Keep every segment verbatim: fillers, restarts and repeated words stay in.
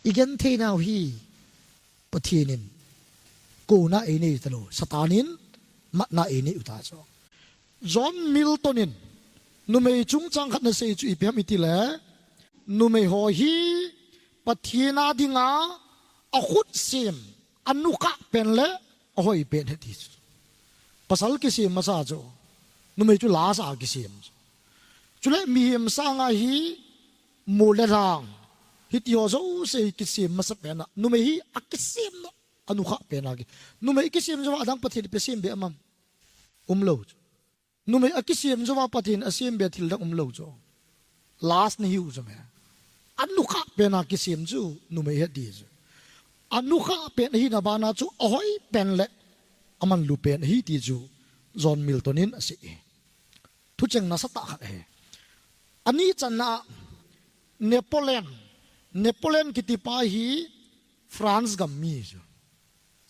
I genthei nau hi Pathen in kouna einei talou, Satan in matna einei u ta chu. John Milton in numei chungchang khat ana sei chu ipi ham iti le, numei ho hi Pathen a dinga akhut sem, anukha pen le ahoi pen ahi ti chu. Pasal kisem masa chu, numei chu last a kisem chu. Chule mihem sanga hi mol le lhang, hiti ho jouse kisem masa pen a, numei hi akisem na, anukha pen a ki. Numei kisem jou a adang Pathen pe sem be amam. Umlou chu. Numei akisem jou a Pathen asem be thil dang umlou chu. Last nahiu chu me. Anukha pen a kisem chu numei ahi ti chu. Anukha pen ahina bana chu ahoi pen le amanlu pen ahi ti chu John Milton in asei. Thucheng nasatah khat ahi. Ani channa Napoleon. Napoleon kitipa hi France gam mi chu.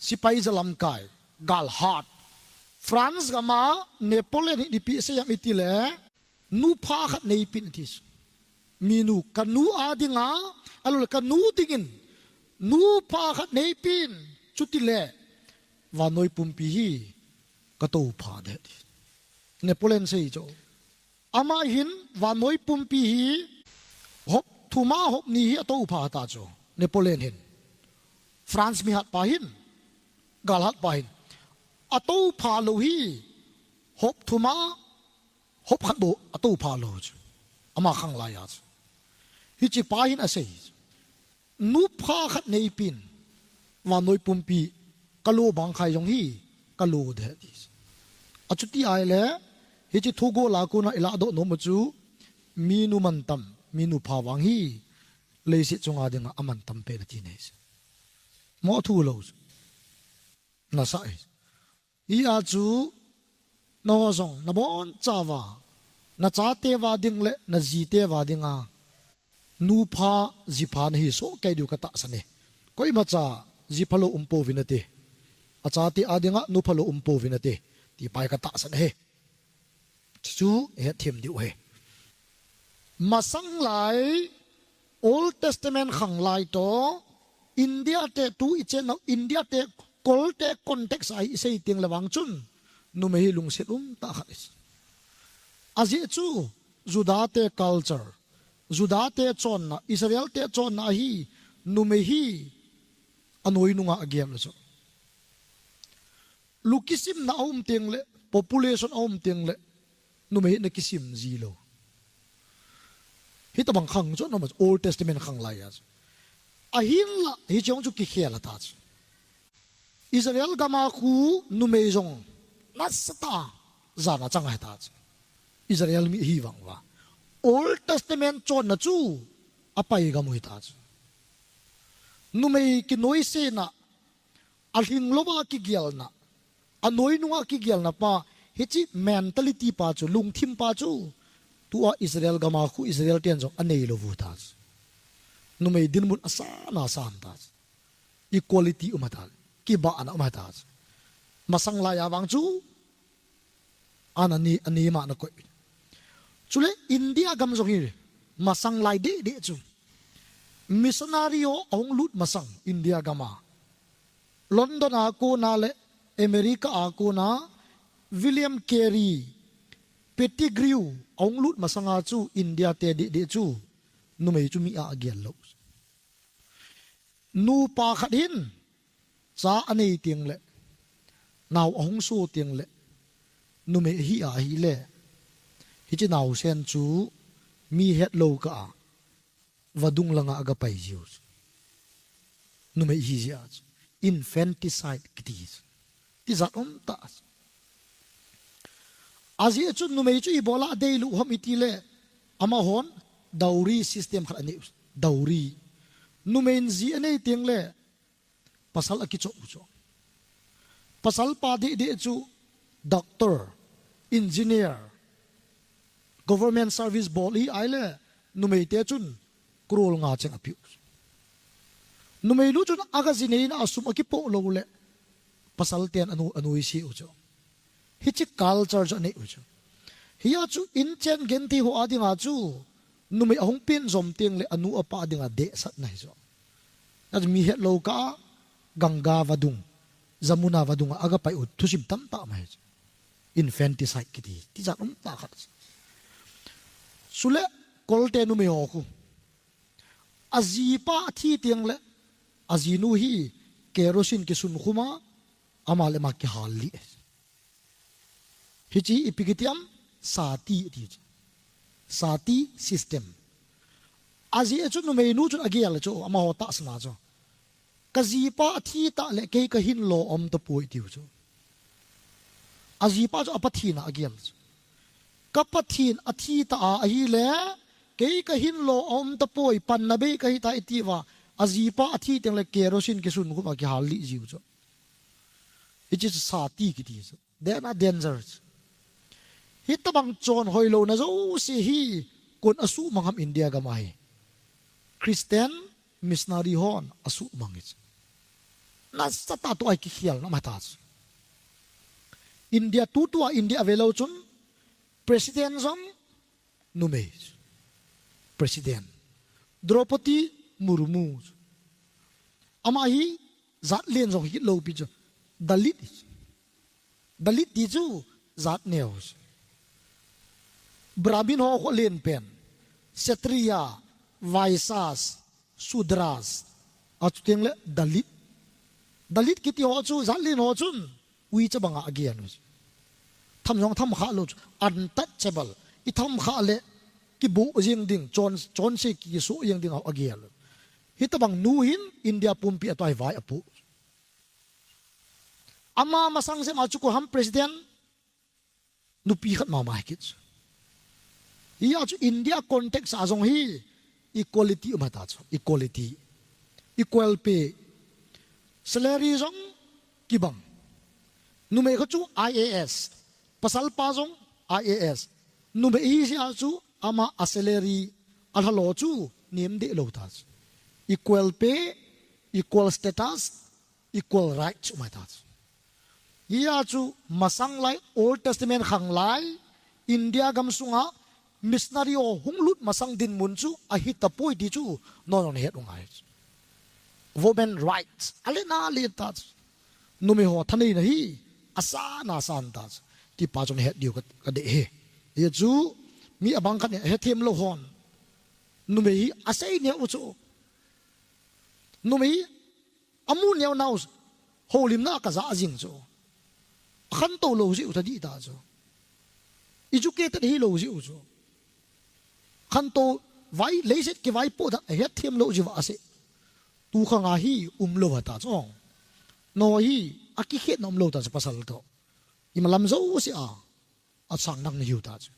Sipai jalamkai, galhat. France gama Napoleon hi ipi asei ham iti le, nupha khat neipin ati chu. Minu, kanu a dinga, alou le kanu dingin nupha khat neipin, chutile vannoi pumpi hi katoupha ding ati. Napoleon sei chu. Ama hin vannoi pumpi hi hop thum a hop ni hi atoupha ta chu. Napoleon hin. France mihat pa hin, galhat pa hin, atoupha lou hi hop thum a hop khat bou atoupha lou chu. Ama khanglai a chu. Hiche pa hin asei. Nupha khat neipin, vannoi pumpi kalo bangkhai jong hi kalo ding ati. Achuti ahile, hiche thugol a kona ilahdoh nom u chu, minu mantam, minu pha vang hi leiset chunga dinga amantam pen ati nei. Mo thu lou chu. Nasa e. Hia chu, nangho jong nabonchauva, nachate uva ding le najite uva dinga nupha jipha nahi sohkei diu katahsan e. Koimacha jipha lou umpouvin nate. Achate a dinga nupha lou umpouvin nate, ti pai katahsan ahi. Chu hetthem diu ahi. Masang lai, Old Testament khanglai toh, India te tu ichenna, India te kolte context a isei teng le vang chun, numei hi lungset umtah khat ahi. Ajeh chu, Juda te culture, Juda te chonna, Israel te chonna hi, numei hi anoi nunga agel chu. Lukisimna aum teng le, population aum teng le, numei hi ana kisim ji lou. Hitabang khang chu ana um a, Old Testament khanglai a chu. Ahinla, hiche jong chu kikhel ta chu. Israel gama khu numei jong nasatah a jana chang ahi ta chu. Israel mi hivang uva. Old Testament chonna chu apai gam u ahi ta chu. Numei kinoisena, alhing louva kigelna, anoi nunga kigelna pa, hiche mentality pa chu, lungthim pa chu, tua Israel gama khu Israel ten jong anei lou u ahi ta chu. Numei dinmun asan asan ta chu. Equality um ahi ta, kibahna um ahi ta chu. Masang lai a vang chu, ana ni, ani ma na koi. Chule India gam jong hi masang lai deh deh chu. Missionary ho ahung lut masang India gama, London a kona le America a kona William Carey, Pettigrew ahung lut masanga chu India te deh deh chu numei chu mi a agel lou. Nupa khat hin cha anei teng le, nao ahung so teng le, numei ahi ahile, hiche naosen chu mi hetlou kah a vadung langa aga pai jiu chu. Numei ahi jeh a chu. Infanticide kiti chu. Tijat umtah chu. Ajeh chu numei chu ibola adeilut ham iti le, amahon dowry system khat anei u. Dowry. Numei in ji anei teng le, pasal akichop u chu. Pasal pa deh deh chu doctor, engineer, government service bol ahi ahile, numei te chun crore nga cheng apiu. Numei nu chun aga ji neina a sum akipoh lou le, pasal ten anu, anuisat u chu. Hiche culture chu anei u chu. Hia chu inchen genthei ho a dinga chu, numei ahung pen jom teng le anu apa dinga dehsatna ahi chu. Tat mi hetlou kah a Ganga vadung, Jamuna vadung a aga pai u thusim tamtah um ahi. Infanticide kiti, tijat um tah khat. Chule, kolte numei ho khu. Ajipa athi teng le, ajinu hi kerosene kisun khum a, ama le ama kihal lih. Hiche ipi kiti ham, sati ati chu. Sati system. Ajeh chu numeinu chun agel chu, amaho tahsan a chu. Kajipa athi tah le kei kahin lo um tapoi tiu chu. Ajipa chu a Pathen a agel chu. Ka Pathen athi ta a ahile, kei kahin lo um tapoi, panna bei kahi ta iti uva, ajipa athi teng le kerosene kisun khum a kihal lih jiu chu. Hiche chu sati kiti chu. Then a danger chu. Hitabang chon hoilouna jouse hi koin asuhmang ham India gam a hi. Christian missionary hon asuhmang hi chu. Nasatah a tua hi kikhelna um ahi ta chu. India tutua India velou chun President jong numei. President. Draupadi Murmu. Ama hi jat len jong hi lou pi chu. Dalit. Dalit ti chu jat neo. Brahmin ho khu len pen. Kshatriya, Vaisya, Sudras. Achuteng le Dalit. Dalit kiti ho chu, jat len ho chun. Uicha banga agel u. Tham jong tham kha lou chu, untouchable. I tham kha le, kibu jing ding, chon, chonse kisu jing ding a agel u. Hitabang nu hin India pumpi a tua hi vai apu. Ama masang jep a chu koi ham President, nupi khat mama hi kit chu. Hia chu India context a jong hi equality um ahi ta chu, equality. Equal pay. Salary jong kibang. Numei khat chu I A S. Pasal pa jong I A S. Numei hi jeh a chu ama a salary a lha lo chu nem deh lou ta chu. Equal pay, equal status, equal rights um ahi ta chu. Hia chu masang lai Old Testament khang lai India gam sunga missionary ho hung lut masang dinmun chu ahi tapoi ti chu non non het u ngai. Women rights. Ale na le ta chu. Numei ho thaneina hi asan asan ta chu. Ti pa chun het diu ka, ka dei hi. Hia chu mi abang khat in hethem lou hon. Numei hi asei neo u chu. Numei hi amu neo nau houlimna a kaja jing chu. Khantou lou jeh u ta dih ta chu. Educated hi lou jeh u chu. Khantou vai, leiset kivaipoh dan a hetthem lou jeh uva asei. Tu khang a hi um lou ahi ta chu. Nangho hi akikhetna um lou ta chu pasal toh. Imalam jouse a. Asang nang na hiu ta chu.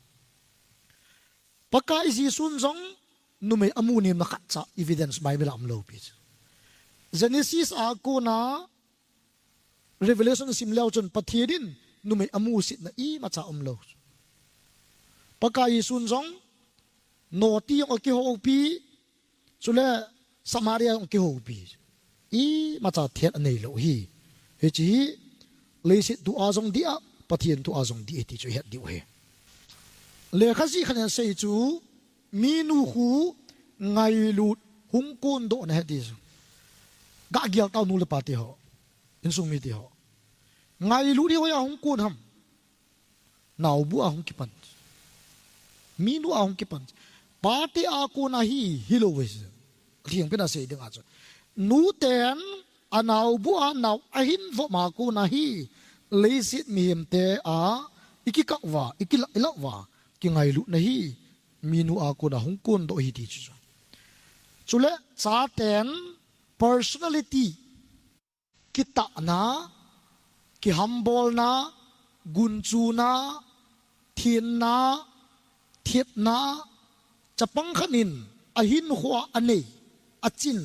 Pakai Jesun jong numei amu nemna khatcha evidence Bible a um lou pi chu. Genesis a kona Revelation sim leu chun Pathen in numei amusetna imacha um lou. Pakai Jesun jong noti jong akihoupi, chule Samaria jong akihoupi. Imacha thet anei lou hi. Hiche hi leiset thu a jong dih a, Pathen thu a jong dih ti chu het diu ahi. Lekha jih khat in asei chu, minu khu ngailut hung kondoh na ahi ti chu. Gah gel tau nu le pa te ho. Insung mite ho. Ngailut hi hoiya hung kon ham. Naobu a hung kipan. Minu a hung kipan. Pate a kona hi, hilou ve. Athiang pen a sei ding a chu. Nuten anaobu a nao ahin vom a kona hi, leiset mihemte a ikikah uva, ikila, ilah uva, kingailutna hi, minu a kona hung kondoh hi ti chu. Chule chaten personality kitahna, kihambolna, gunchuna, thenna, thepna, chapang khat in ahinkhoa anei, achin,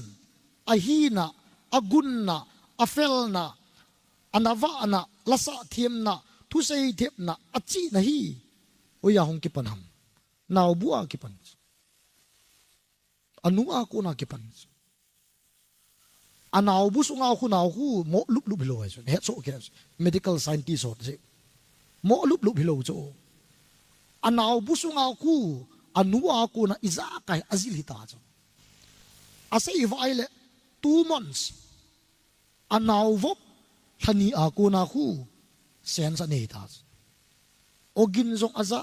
ahina, agunna, afelna, anavahna, lasah themna, thusei thepna, achihna hi, hoiya hung kipan ham. Naobu a kipan. Anu a kona kipan. Anaobu sunga khu nao khu mo lup lup hilou ahi chu. Hetsoh kei chu. Medical scientist ho chu. Mo lup lup hilou chu. Anaobu sunga khu anu a kona ijakai ajil hita chu. Asei uva ahile. two months, anao vop lhani a kona khu sense anei ta. Ogin jong aja,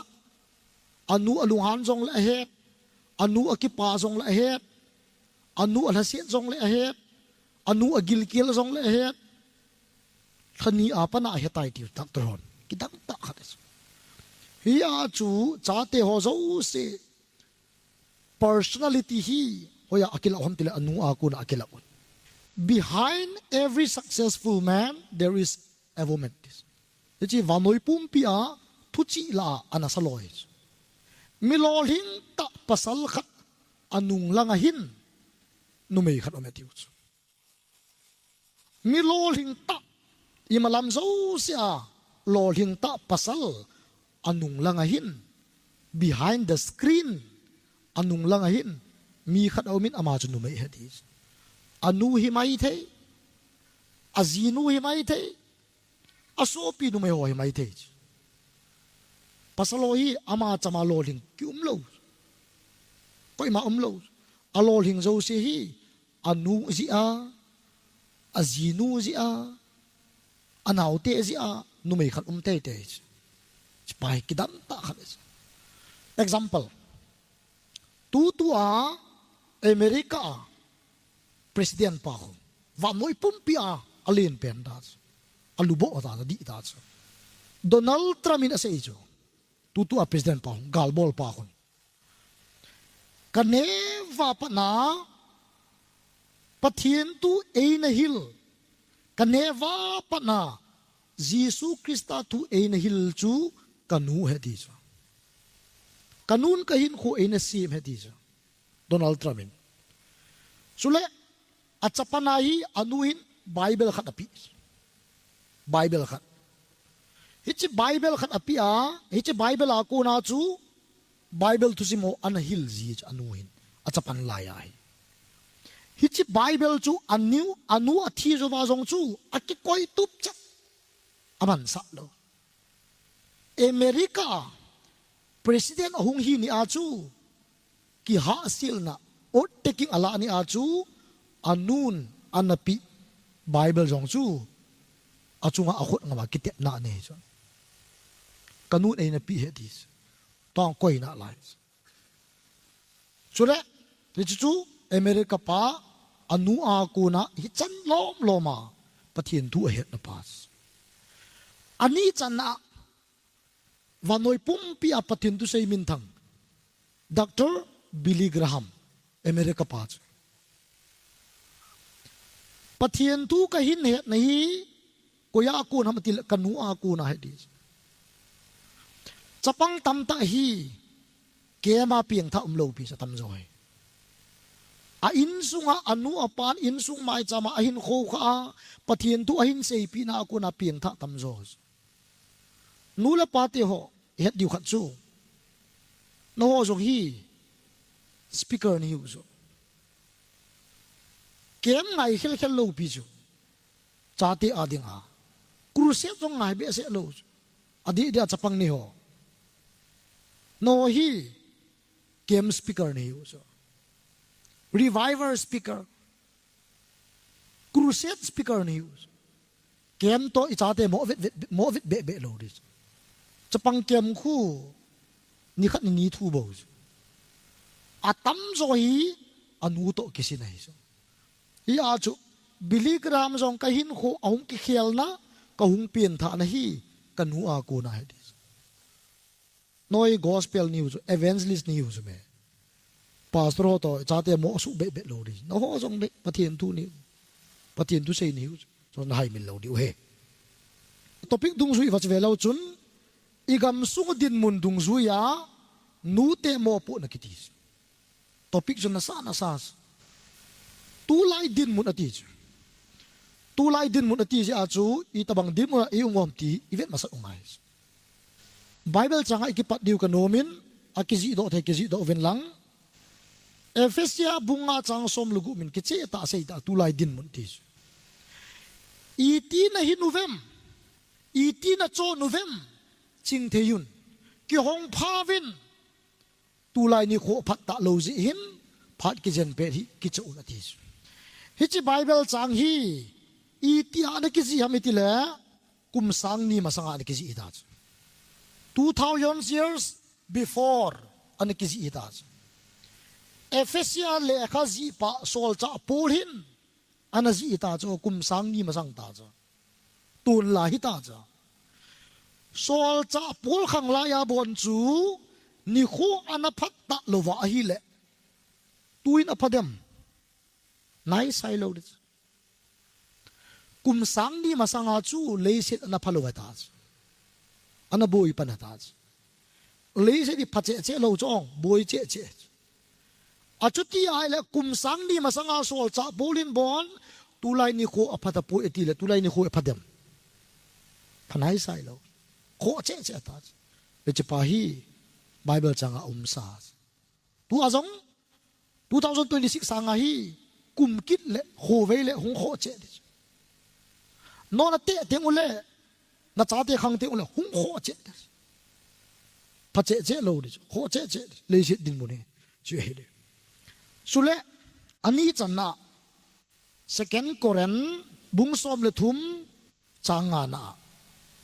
anu alunghan jongle ahet, anu akipa jongle ahet, anu alhaset jongle ahet, anu agilkel jongle ahet. Lhani a pat a ahetai tiu doctor hon. Kidang tah khat ahi. Hia chu chate ho jouse personality hi hoiya akilah ham tile anu a kona akilah un. Behind every successful man, there is a woman. Hiche vannoi pumpi a thuchih lah a ana sa loi. Mi lolhing tah pasal khat anung langa hin numei khat um e tiu chu. Mi lolhing tah, imalam jousea lolhing tah pasal anung langa hin, behind the screen, anung langa hin mi khat aumin ama chu numei ahi ti. Anu hi maithei, ajinu hi maithei, asopi numei ho hi maithei. Pasal ho hi ama chama lolhing kium lou. Koima um lou. Alolhing jouse hi anu jeh a, ajinu jeh a, anaote jeh a numei khat um teitei. Hiche pa hi kidang tah khat ahi. Example. Tutua America a president pa khu, vannoi pumpi a alen pen ta chu, aluboh ta, adih ta chu, Donald Trump in asei chu. Tutua president pa khu, galbol pa khun, kaneva patna Pathen thu eina hil, kaneva patna Jesu Christa thu eina hil chu kanu ahi ti chu. Kanun kahinkho eina sem ahi ti chu. Donald Trump in. Chule, achapana hi anu hin Bible khat apeh. Bible khat. Hiche Bible khat apeh a, hiche Bible a kona chu Bible thusim ho ana hil ji chu anu hin. Achapan lai ahi. Hiche Bible chu anu, anu athi jouva jong chu akikoi tup chet. Amansah lou. America president ahung hi ni a chu, kihahselna, oath taking alah ni a chu, anun anapeh Bible jong chu achunga akhut ngam a kitepna anei chu. Kanun eina peh ahi ti. Tong koina lai. Chule, hiche chu America pa, anu a kona hichan lom lom a Pathen thu ahetna pa. Ani channa, vannoi pumpi a Pathen thu sei minthang Doctor Billy Graham, America pa chu. Pathen thu kahin hetna hi koia kon ham atile kanu a kona ahi ti. Chapang tamtah hi camp a pengthah umlou pi chu atamjo ahi. A insunga anu apan insung maicham a ahin khoukhah a, Pathen thu ahin seipehna a kona pengthah atamjo. Nu le pate ho, ihet diu khat chu, nangho jong hi speaker nahiu chu. Camp ngai khelkhel lou pi chu. Chate a dinga. Crusade jong ngai behseh lou chu. Adeh dia chapang neiho, nangho hi camp speaker nahiu chu. Revival speaker. Crusade speaker nahiu chu. Camp toh ichate mo vet vet, mo vet beh beh lou di chu. Chapang camp khu nikhat nini thu bou chu. Atamjo hi anu toh kisin ahi chu. Hia chu Billy Graham jong kahinkho ahung kikhelna, kahung pengthahna hi kanu a kona ahi ti chu. Nangho gospel nahiu chu, evangelist nahiu chu me. Pastor ho toh chate mo suh beh beh lou di. Nangho jong le Pathen thu nahiu, Pathen thusei nahiu chu, chu nahaimil lou diu ahi. Topic dungjui iva che ve leu chun, igamsung dinmun dungjuia nute mopohna kiti chu. Topic chu nasa nasa. Tulai dinmun ati chu. Tulai dinmun ati jeh a chu itobang dinmun a i um u ham ti ivet masat u ngai. Bible chang a ikipat diu kanomin, akijihdoh thei kijihdoh uvin lang. Ephesia bung nga chang som le gup in kicheh tah a asei tah tulai dinmun ti chu. Iti nahin uvem, iti nachon uvem, chingthei un. Kihong pha uvin. Tulai nikho phat talou jeh hin, phat kijen pet hi kicha un ati chu. Hiche Bible chang hi, itia ana kijih ham itile, kum sang ni masanga ana kijih hita chu. Two thousand years before ana kijih hita chu. Ephesia lekha jihpa solchah Paul hin ana jih hita chu, kum sang ni masang ta chu. Tun la hita chu. Solchah Paul khang laiya bon chu nikho ana phat talou va ahile, tuin apha dem? Naisai lou ding. Kum sang ni masanga chu leiset ana phalou hita chu. Ana boi pan hita chu. Leiset hi pha cheh cheh lou chu, boi cheh cheh. Achuti ahile kum sang ni masanga solchah Paul in bon, tulai nikho apha tapoi atile, tulai nikho apha dem? Pha naisai lou. Khoh cheh cheh ta chu. Hiche pa hi Bible changa umsa. Tua jong, two thousand twenty-six sanga hi, kum kit le, khovei le, hung khoh cheh ding. Nona teh teng ule, nachate khang teng ule, hung khoh cheh ding. Pha cheh cheh lou ding, khoh cheh cheh ding, leiset dinmun hi, chu ahi ding. Chule, ani channa, Second Corinth, bung som le thum, chang ngana.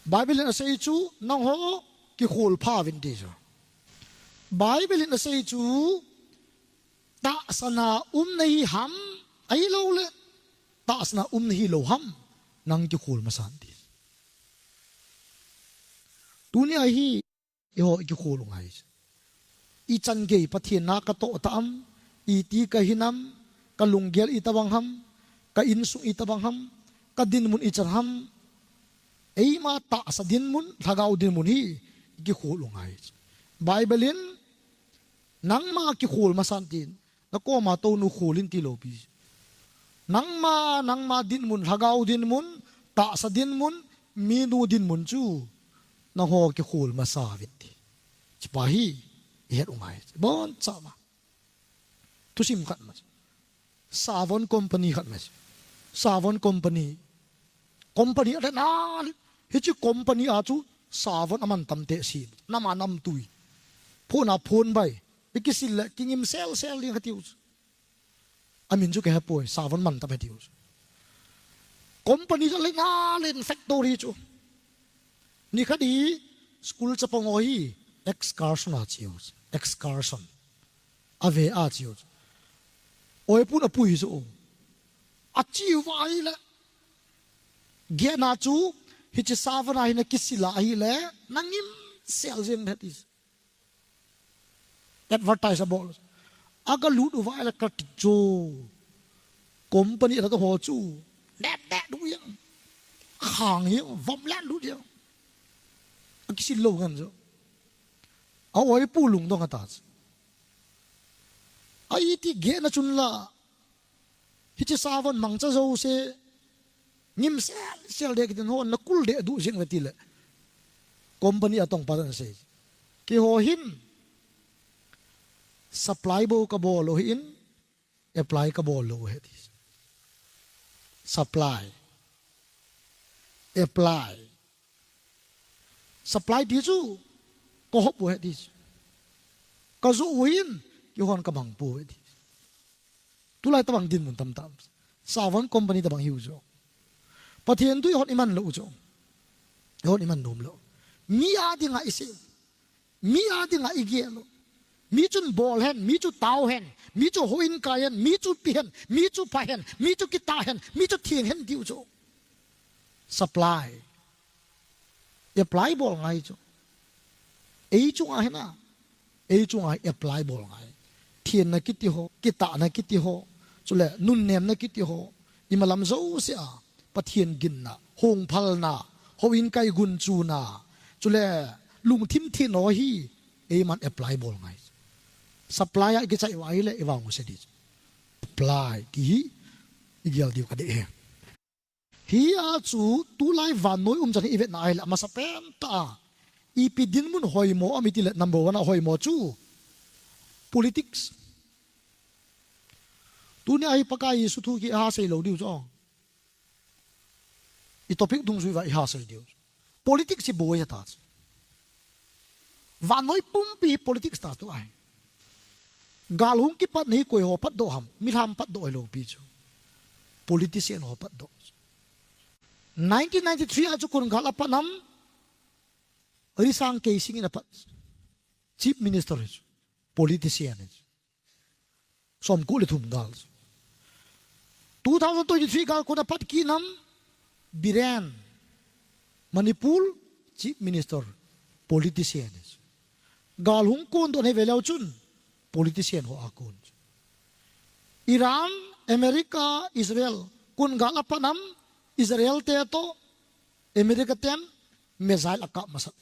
Bible in asei chu, nangho kikhol pha uvin ti chu. Bible in asei chu, tahsana um nahi ham, ahilouleh, tahsana um nahi lou ham, nang kikhol masan ti. Tunia hi, eiho i kikhol u ngai. Ichan gei Pathen na katoh ta am, iti kahi nam, kalunggel itobang ham, ka insung itobang ham, kadinmun ichan ham, eima tahsa dinmun, lhagao dinmun hi, i kikhol u ngai. Bible in, nangma kikhol masan tin, nakoma tounu khol in tilou pi. Nangma, nangma dinmun, lhagao dinmun, tahsa dinmun, minu dinmun chu, nangho kikhol masa uvin ti. Hichepa hi, ihet u ngai. Boncha ma. Thusim khat ma. Savon company khat ma. Savon company. Company a le na, hiche company a chu, savon aman tam te si. Nama namtui. Phon a phon bai. Ikisil le, kingim sel sel ding kati u chu. Amin chu kahe poi, savon man tam he tiu. Company chu le na len factory chu. Nikhat hi school chapang ho hi excursion a chiu. Excursion. Ave a chiu. Oipun apui chu. Achiu vai le. Gena chu hiche savon a hi na kisila ahile. Nangim sel jeng he ti. Advertise abol. Aga lut uva ela kati chu. Company ela to ho chu. Net net du yang. Khang yang, vom lan du yang. Akisil lou ngan chu. A oipu lungdong ata chu. A iti gena chun la. Hiche savon mangcha jouse, ngim sel sel de kitin ho, nakul de du jing ve tile. Company atong pa tan sei. Keiho hin, supply bou kabol lou hin, apply kabol lou he ti. Supply. Apply. Supply ti chu, kahop u he ti chu. Kajoh u hin, keihon kamang pou he ti chu. Tulai tabang dinmun tamtam. Savon company tabang hiu chu. Pathen thu ihon iman lou chu. Ihon iman nom lou. Mi a dinga isei. Mi a dinga igel u. Mi chun bol hen, mi chu tao hen, mi chu houin kai hen, mi chu pi hen, mi chu pha hen, mi chu kita hen, mi chu theng hen diu chu. Supply. Apply bol ngai chu. Ei chunga hina. Ei chunga apply bol ngai. Thenna kiti ho, kitahna kiti ho, chule nunnemna kiti ho, imalam jouse a, Pathen ginna, hongphalna, houin kai gunchuna, chule lungthim thenna ho hi, eiman apply bol ngai. Supply a ikichai uva ahile, ivang u se di. Apply, ti hi, igel diu kadei he. Hia chu tulai vannoi umchan hi ivetna ahile, amasapen tah a. Ipi dinmun hoimo ham itile number one a hoimo chu. Politics. Tunia hi Pakai Jesu thu kiha sei lou diu chu. I topic dungjui uva iha sei diu. Politics hi boi hita chu. Vannoi pumpi hi politics ta tu ahi. Gal hung kipatna hi koi ho patdoh ham, milham patdoh hilou pi chu. Politician ho patdoh. Nineteen ninety-three a chu kon gal apat nam, Risang Keishing in apat. Chief Minister hi chu. Politician hi chu. Somko le thum gal. Two thousand twenty-three gal kon apat kit nam, Biren. Manipur, Chief Minister, politician. Gal hung kondoh na hi ve leu chun, politician ho a kon. Iran, America, Israel, kon gal apat nam, Israel te toh, America ten, missile akap masat.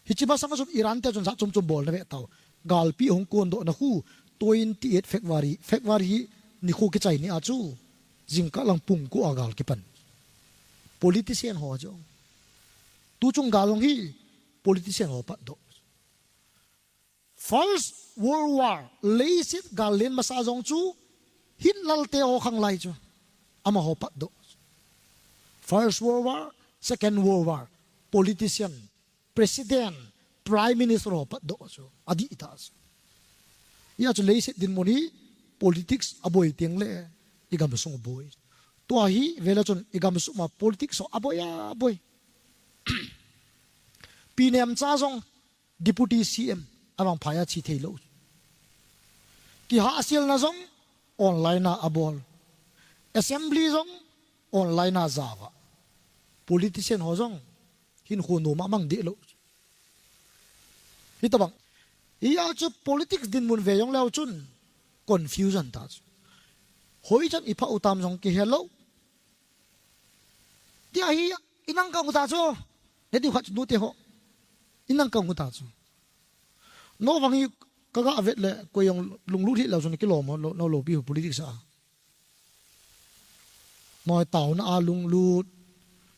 Hiche masang a chun Iran te chun jat chom chom bol na ve tau. Galpi hung kondoh na khu, twenty-eight February, February hi nikho kichai ni a chu, jingkah lang pung ko a gal kipan. Politician ho chu. Tu chung gal hung hi, politician ho patdoh. First World War, leiset gal len masa jong chu, Hitler te ho khang lai chu. Amaho patdoh. First World War, Second World War, politician, president, prime minister ho patdoh chu. Adih ta chu. Hia chu leiset dinmun hi politics aboi teng le i gamsung aboi. Tua hi ve leu chun i gamsung ma politics ho aboi aboi. Pi Nemcha jong Deputy C M, avang phai a che thei lou. Kihahselna jong online a abol. Assembly jong online a jao a. Politician ho jong hinkho nom a mang deh lou. Hitabang. Hia chu politics dinmun ve jong leu chun confusion ta chu. Hoi chan i pha u tam jong kihe lou. Tia hi, i nang kang u ta chu. Neti khat chu nute ho. I nang kang u ta chu. Navang hi ka ga vet le, koi jong lunglut hih leu chun kilom ho, lo, lo, lopi ho politics a. Noi taona a lunglut,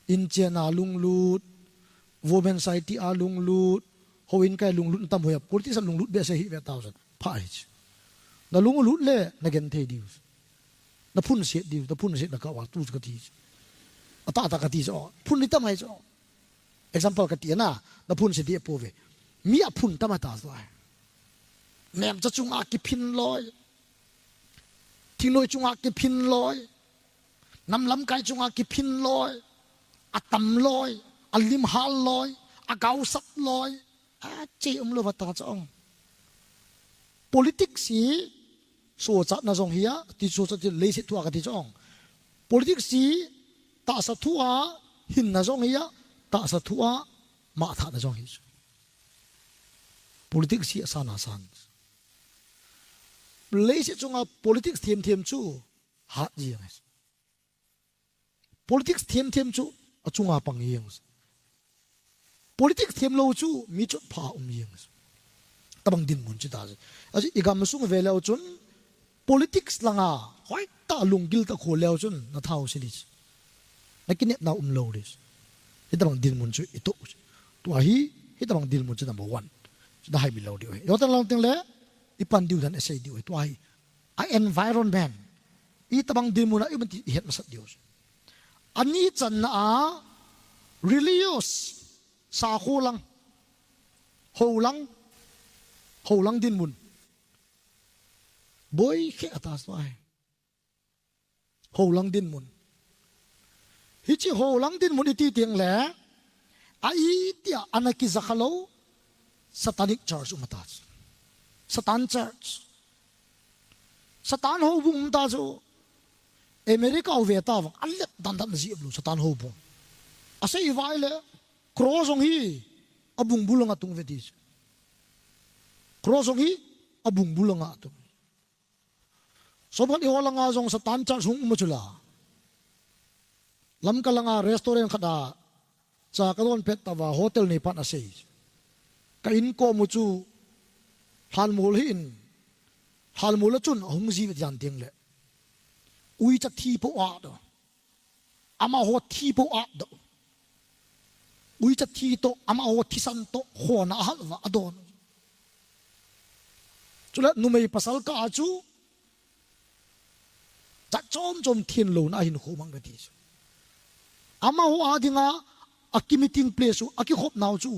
inchen a lunglut, women society a lunglut, houin kai lunglut tam hoi a, politics a lunglut behseh hi ve tau san. Pha hi chu. Na lunglut le, na genthei diu. Na phunset diu, na phunset na kah uva tu chu kati chu. Atah tah kati chu, phun ni tam ngai chu. Example kati na, na phunset di apo ve. Mi aphun tam ata chu ai. Nemcha chunga kiphin loi. Thingnoi chunga kiphin loi. Nam lamkai chunga kiphin loi. Atam loi. Alim hal loi. Agaosap loi. Ache um lou va ta chu ong. Politics hi sochatna jong hi a, ti sochat ti leiset thu a kati chu ong. Politics hi tahsa thu a hinna jong hi a, tahsa thu a mangthahna jong hi chu. Politics hi asan asan. Leiset chunga politics them them chu hat jeng. Politics them them chu achunga pang jeng. Politics them lou chu mi chotpha um jeng. Tabang dinmun chu ta chu. Achu i gamsung ve leu chun politics langa hoitah lunggil tah khol leu chun na thau se di chu. Na kinepna um lou di chu. Hitabang dinmun chu i toh chu. Tua hi, hitabang dinmun chu number one. Chu na haimi lou diu ahi. Jotan lang teng le, i pan diu dan i sei diu ahi. Tua hi, a environment. Itabang dinmun a i um ti i het masat diu. Ani channa a religious sakho lang, hou lang, hou lang dinmun. Boi khe ata swa hai. Hou lang dinmun. Hiche hou lang dinmun i ti teng le, a itia ana kijakha lou, Satanic Church um ata chu. Satan Church. Satan houbung um ta chu. America u ve ta vang, a let dan dan ji um lou, Satan houbung. A sei vai le, cross jong hi, a bung bul anga tung ve ti chu. Cross jong hi, a bung bul anga tung. Somkhat i hol langa jong Satan Church hung um a chu la. Lamka langa restaurant khat a cha ka don pet tava hotel neipan a sei. Ka in kom u chu lhanmol hi in, lhanmol a chun a hung ji ve jan ding le. Uicha thi po a do. Amaho thi po a do. Uicha thi toh, amaho thisan toh, hona a hal uva a don. Chule numei pasal kah a chu, jat chom chom thenlouna a hinkho mang kati chu. Amaho a dinga, a ki meeting place u, a kikhopnau chu,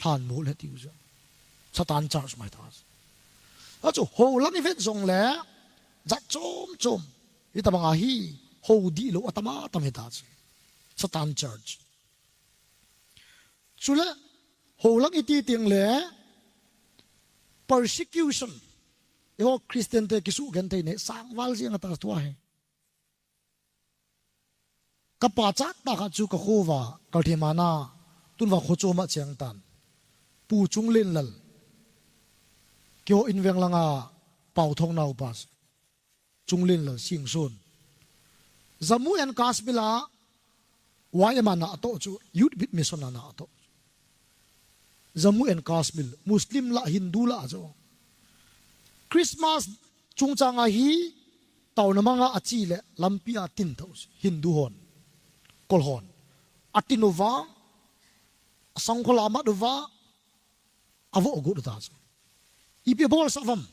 lhanmol ahi tiu chu. Satan Church mai ta chu. Achu, hou lang i vet jong le, jat chom chom. Hitabang a hi, Hou dihlou atam atam hita chu. Satan church. Chule, hou lang iti teng le persecution. Eiho Christian te kisugenthei nei sangval jeng ata tua hi. Ka pachat tah khat chu ka kho uva, Kalthemana, tun vang kho chom a cheng tan. Pu Chunglenlal. Keiho in veng langa Pau Thong naupa. Chunglenlal Singson. Jammu and Kashmir a Y M A na atoh chu, Youth with Mission a na atoh. Jammu and Kashmir, Muslim lah, Hindu lah chu. Christmas chungchang a hi, taona manga achi le, lampi a tin thou, Hindu hon, Kol hon. Atin uva, asangkhol a amat uva, avoh got uta chu. Ipi abol sah uvam.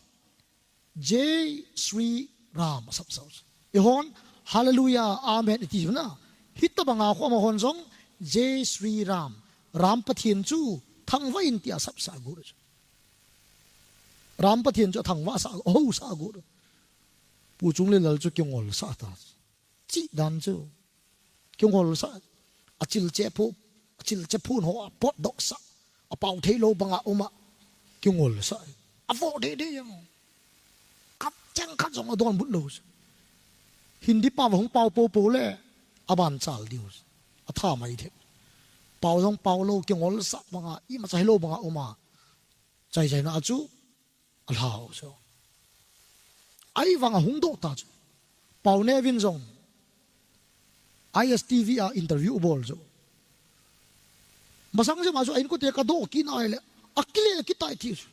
Jai Shri Ram asap sah u chu. Eihon, Hallelujah, Amen, iti chu na. Hitabanga khu amahon jong, Jai Shri Ram. Ram Pathen chu thangvah in tia asap sah got u chu. Ram Pathen chu athangvah sah, ahou sah got u. Pu Chunglenlal chu kingol sah ta chu. Chih dan chu. Kingol sah. Achilcheh phu, achilcheh phun ho apotdoh sah. Apao thei lou banga um a. Kingol sah. Avoh deh deh jeng. Khat cheng khat jong adonbut lou. Hindi pao va hung pao popo le. Aban chal diu. Atha mai thei. Pao jong pao lou kingol sah banga. Imacha hilou banga um a. Chai chai na chu. Alhau chu. Ahivanga hung doh ta chu. Pau Neo vin jong. I S T V a interview abol chu. Masang jeh ma chu a inkote kadoh kit nai le. Akile kit tai ti chu.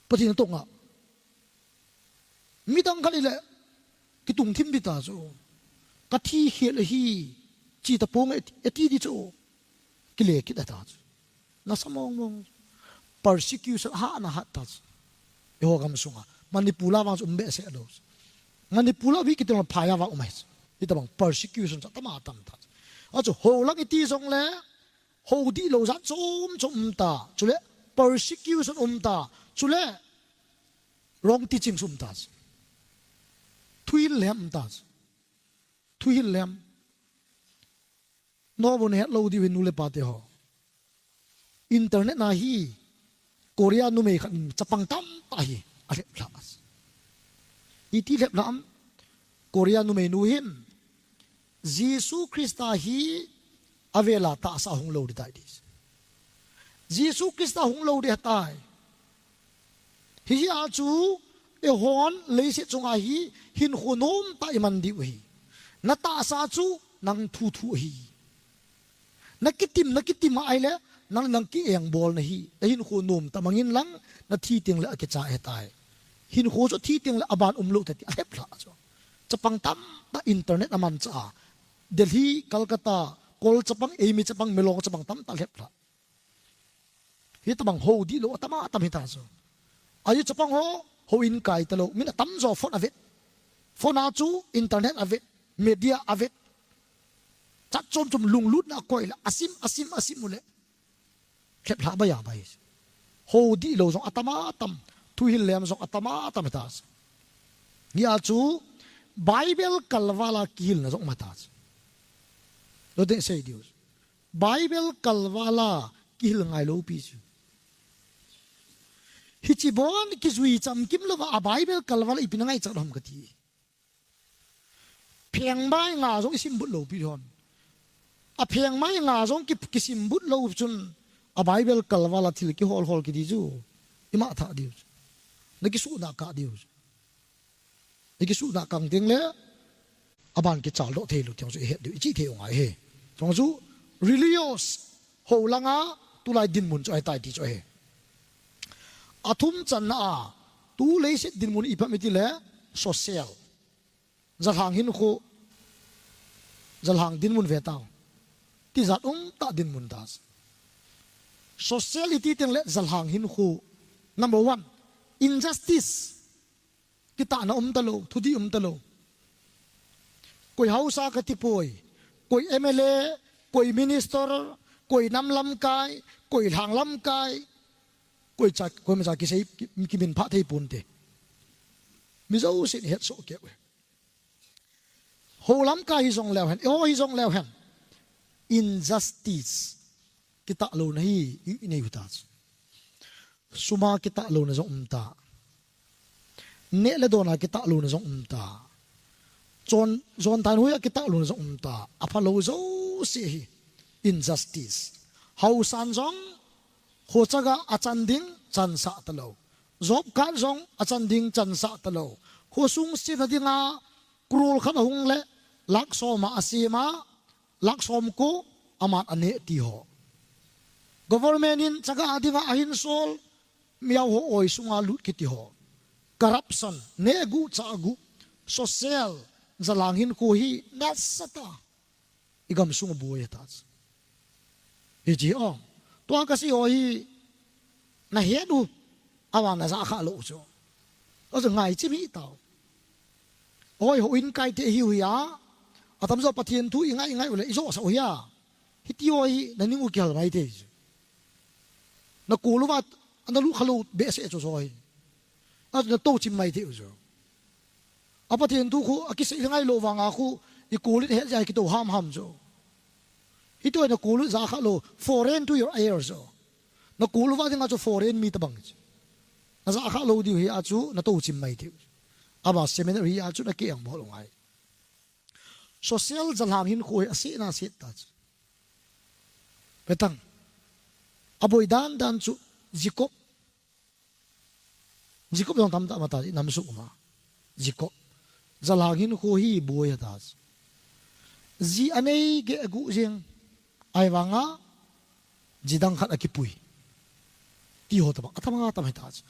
Pathen tonga. Midang khat ile. Kitung thim di ta chu. Kathi khel ahi. Chi ta pong e ti di chu. Kile kit ta chu. Nasa mong mong. Persecution ha na hat ta chu. Eiho gam sunga. Manipur a vang chu um behseh lou. Manipur a vi kitem phai a vang um ahi chu. Hitabang persecution chu atam atam ta chu. Achu hou lang iti jong le. Hou dihlou jat chom chom um ta. Chule persecution um ta. Chule wrong teaching um ta chu. Thuhil lem um ta chu. Thuhil lem. Nobon hetlou diu hin nu le pa te ho. Internet na hi Korea numei khat in chapang tamtah hi alhep lha. Iti lhep lha am? Korea numei nu hin Jesu Christa hi avela tahsa hung lou ding tai ti. Jesu Christa hung lou ding tai. Hijeh a chu, eihon leiset chunga hi, hinkho nomtah iman diu ahi. Na tahsa chu, nang thu thu ahi. Na kitim, na kitim a ahile, nang, nang kiengbol na hi. Na hinkho nomtah mangin lang, na thi teng le akicha ahitai. Hinkho chu thi teng le aban umlou tati, alhep lha chu. Chapang tamtah internet a mancha a. Delhi, Calcutta, Kol chapang, eimi chapang, Milong chapang tamtah alhep lha. Hitabang hou dihlou atam atam hita chu. Ahi chapang ho, houin kai talou. Min atamjo phone avet. Phone a chu internet avet. Media avet. Chat chom chom lunglutna akoi le. Asim, asim, asim u le. Lhep lha bai a bai. Hou dihlou jong atam atam. Thuhil lem jong atam atam hita chu. Hia chu Bible kalval a kihilna jong um hita chu. Lo ding sei diu. Bible kalval a kihil ngailou pi chu. Hichi bon kijui chamkim louva a Bible kalval a ipi na ngaichat ham kati. Phengmai nga jong isimbut lou pi hon. A phengmai nga jong ki, kisimbut lou chun a Bible kalval a thil kihol hol kiti chu. Ima tha diu chu. Na kisuhna kah diu chu. I kisuhna kang teng le, aban kichaldoh thei lou tiang chu i het diu, i chih thei u ngai hi. Chong chu, religious, hou langa, tulai dinmun chu ahitai ti chu ahi. Athum channa a, tu leiset dinmun ipi ham iti le, social. Jalhang hinkho, jalhang dinmun ve tau. Tijat um tah dinmun ta. Social iti teng le, jalhang hinkho. Number one, injustice. Kitahna um talou, thudih um talou. Koi haosa kati poi, koi M L A, koi minister, koi nam lamkai, koi lhang lamkai, koi cha, koima cha kisei, ki, kiminphah thei ponte. Mi jousen ihet soh keu e. Houlamkai hi jong leu hen, eiho hi jong leu hen, injustice kitah louna hi i, i nei u ta chu. Suma kitah louna jong um ta. Neh le dona kitah louna jong um ta. Chon, jon than huia kitah louna jong um ta. Aphalou jouse hi injustice. Haosan jong khochaga achan ding chansah talou. Job card jong achan ding chansah talou. Khosung sena dinga crore khat ahung le lakh som a asem a, lakh som ko aman aneh ti ho. Government in chaga dinga ahin sol, miao ho oi sunga lut kiti ho. Corruption, neh gu, chah gu, social, jalang hinkho hi nasatah i gamsung a boi ahi ta chu. Hichi o. Tua kasei ho hi nahet u, avang najah kha lou chu. Achu ngaichim hih tau. Oi, houin kaite ihiu hia, atamjo Pathen thu ingai ngai u le ijosah u hia. Hiti ho hi naning u kihal mai thei chu. Nakol uva analu khalou behseh chu joi. Achu natou chim mai thei u chu. A Pathen thu khu akisei ngailou vanga khu, ikol u het jeh a kitou hamham chu. Hiti ho nakol u jah kha lou, foreign to your ears chu. Nakol uva dinga chu foreign mi tobang chu. Najah kha lou diu hia chu natou chim mai thei u chu. Ama seminary a chu nakeng bol u ngai. Social jalang hinkho hi asetna aset ta chu. Vetang. Aboi dan dan chu Jacob. Jacob jong tamtah um ta, inam sung uma. Jacob. Jalang hinkho hi boi ahi ta chu. Ji anei geh gu jeng. Ahivanga ji dang khat akipui. Ti ho tobang, atam atam ahi ta chu.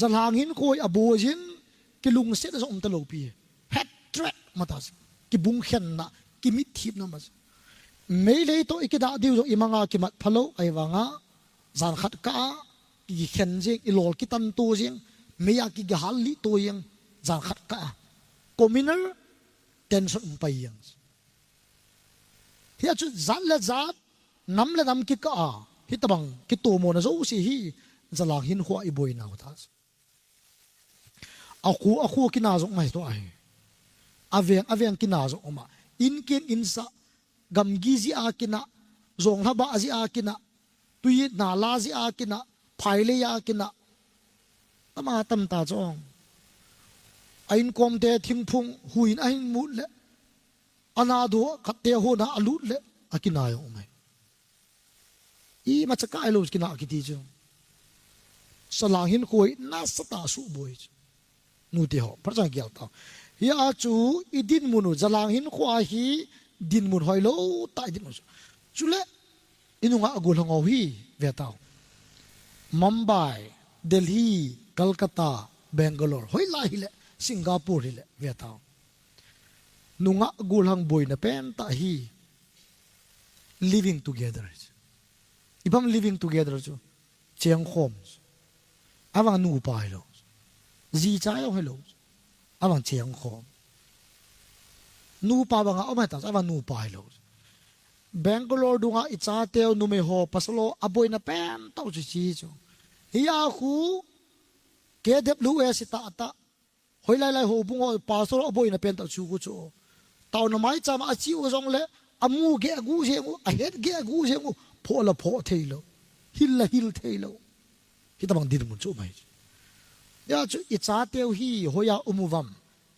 Jalang hinkho hi aboi jin, kilungsetna jong um talou pi. Hatred um ta chu. Kibungkhenna, kimitthipna um chu. Meilhei toh ikidah diu jong imanga kimat phalou, ahivanga jan khat kah a, kikhen jeng, ilol kitan to jeng, mei a kikihal lih to jeng, jan khat kah a. Communal tension um pai jeng. Hia chu jat le jat, nam le nam kikah a, hitobang kitomona jouse hi, jalang hinkho a iboinau ta chu. Akhu, akhu kina jong um ahi tua hi. Aveng, aveng kina jong um a. In kin in sah, gamgi jeh a kina, jonglhaba jeh a kina, tui nala jeh a kina, phailei a kina. Tama tam ta chu. A inkom te thingphung, huiyin ahin mut le. Ana do khat te hon a alut le, akina jong um ahi. Imacha kai lou kina kiti chu. Jalang hinkho hi nasatah a suboi chu. Nute ho, phat chang gel tau. Hia chu idinmun u, jalang hinkho a hi dinmun hoilou tah idinmun chu. Chule, inunga gollhang ho hi, ve tau. Mumbai, Delhi, Calcutta, Bangalore, hoilai hile, Singapore hile, ve tau. Nungah gollhang boina pentah hi living together. Ibang living together chu chengkhom. Avang nupa hilou. Jicha jong hilou. Avang chengkhom. Nupa banga um ahi ta, avang nupa hilou. Bangalore dunga ichateu numei ho pasal ho aboina pentah u chu hiche chu. Hia khu K W S tahtah. Hoilai lai houbung ho pasal ho aboina pentah chu khu chu. Taona maicham a ache u jongle, amu geh gu jeng u, ahet geh gu jeng u, phoh la phoh theilou. Hil la hil theilou. Hitobang dinmun chu um ahi. Hia chu ichateu hi hoiya um uvam,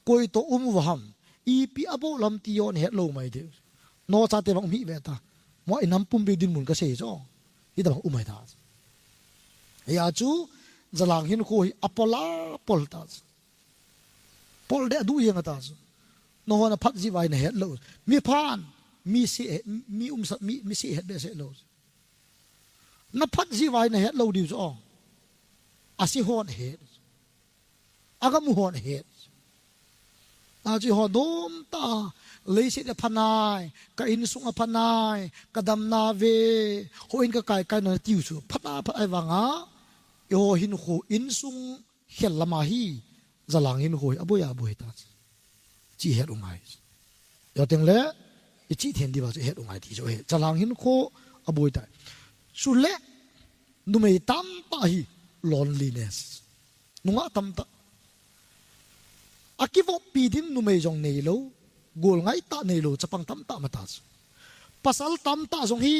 koi toh um uvam, ipi abol ham ti jong hetlou mai thei. Nochate bang um hih ve ta. Mo inam pumpi dinmun kasei chu. Hitobang um ahi ta. Hia chu jalang hinkho hi apol a pol ta chu. Pol deh duh jeng ta chu. Nahon naphat jeh uva nahet lou. Mi phan, mi se, mi umsa, mi, mi se het behseh lou. Naphat jeh uva nahet lou diu chu. Ase hon het. Agamu hon het. Achu ho dom ta, leiset aphanai, ka insung aphanai, kadamna ve, houin kakai kai na tiu chu. Phat a phat ahivanga, eiho hinkho insung khel lama hi, jalang hinkho hi aboi aboi ta. Chu het u ngai. Hijeh teng le, ichih then diuva chu het u ngai ti chu hi. Jalang hinkho aboi ta. Chule, numei tamtah hi loneliness. Nungah tamtah. Akivoppi ding numei jong neilou. Gol ngai tah neilou chapang tamtah um ta chu. Pasal tamtah jong hi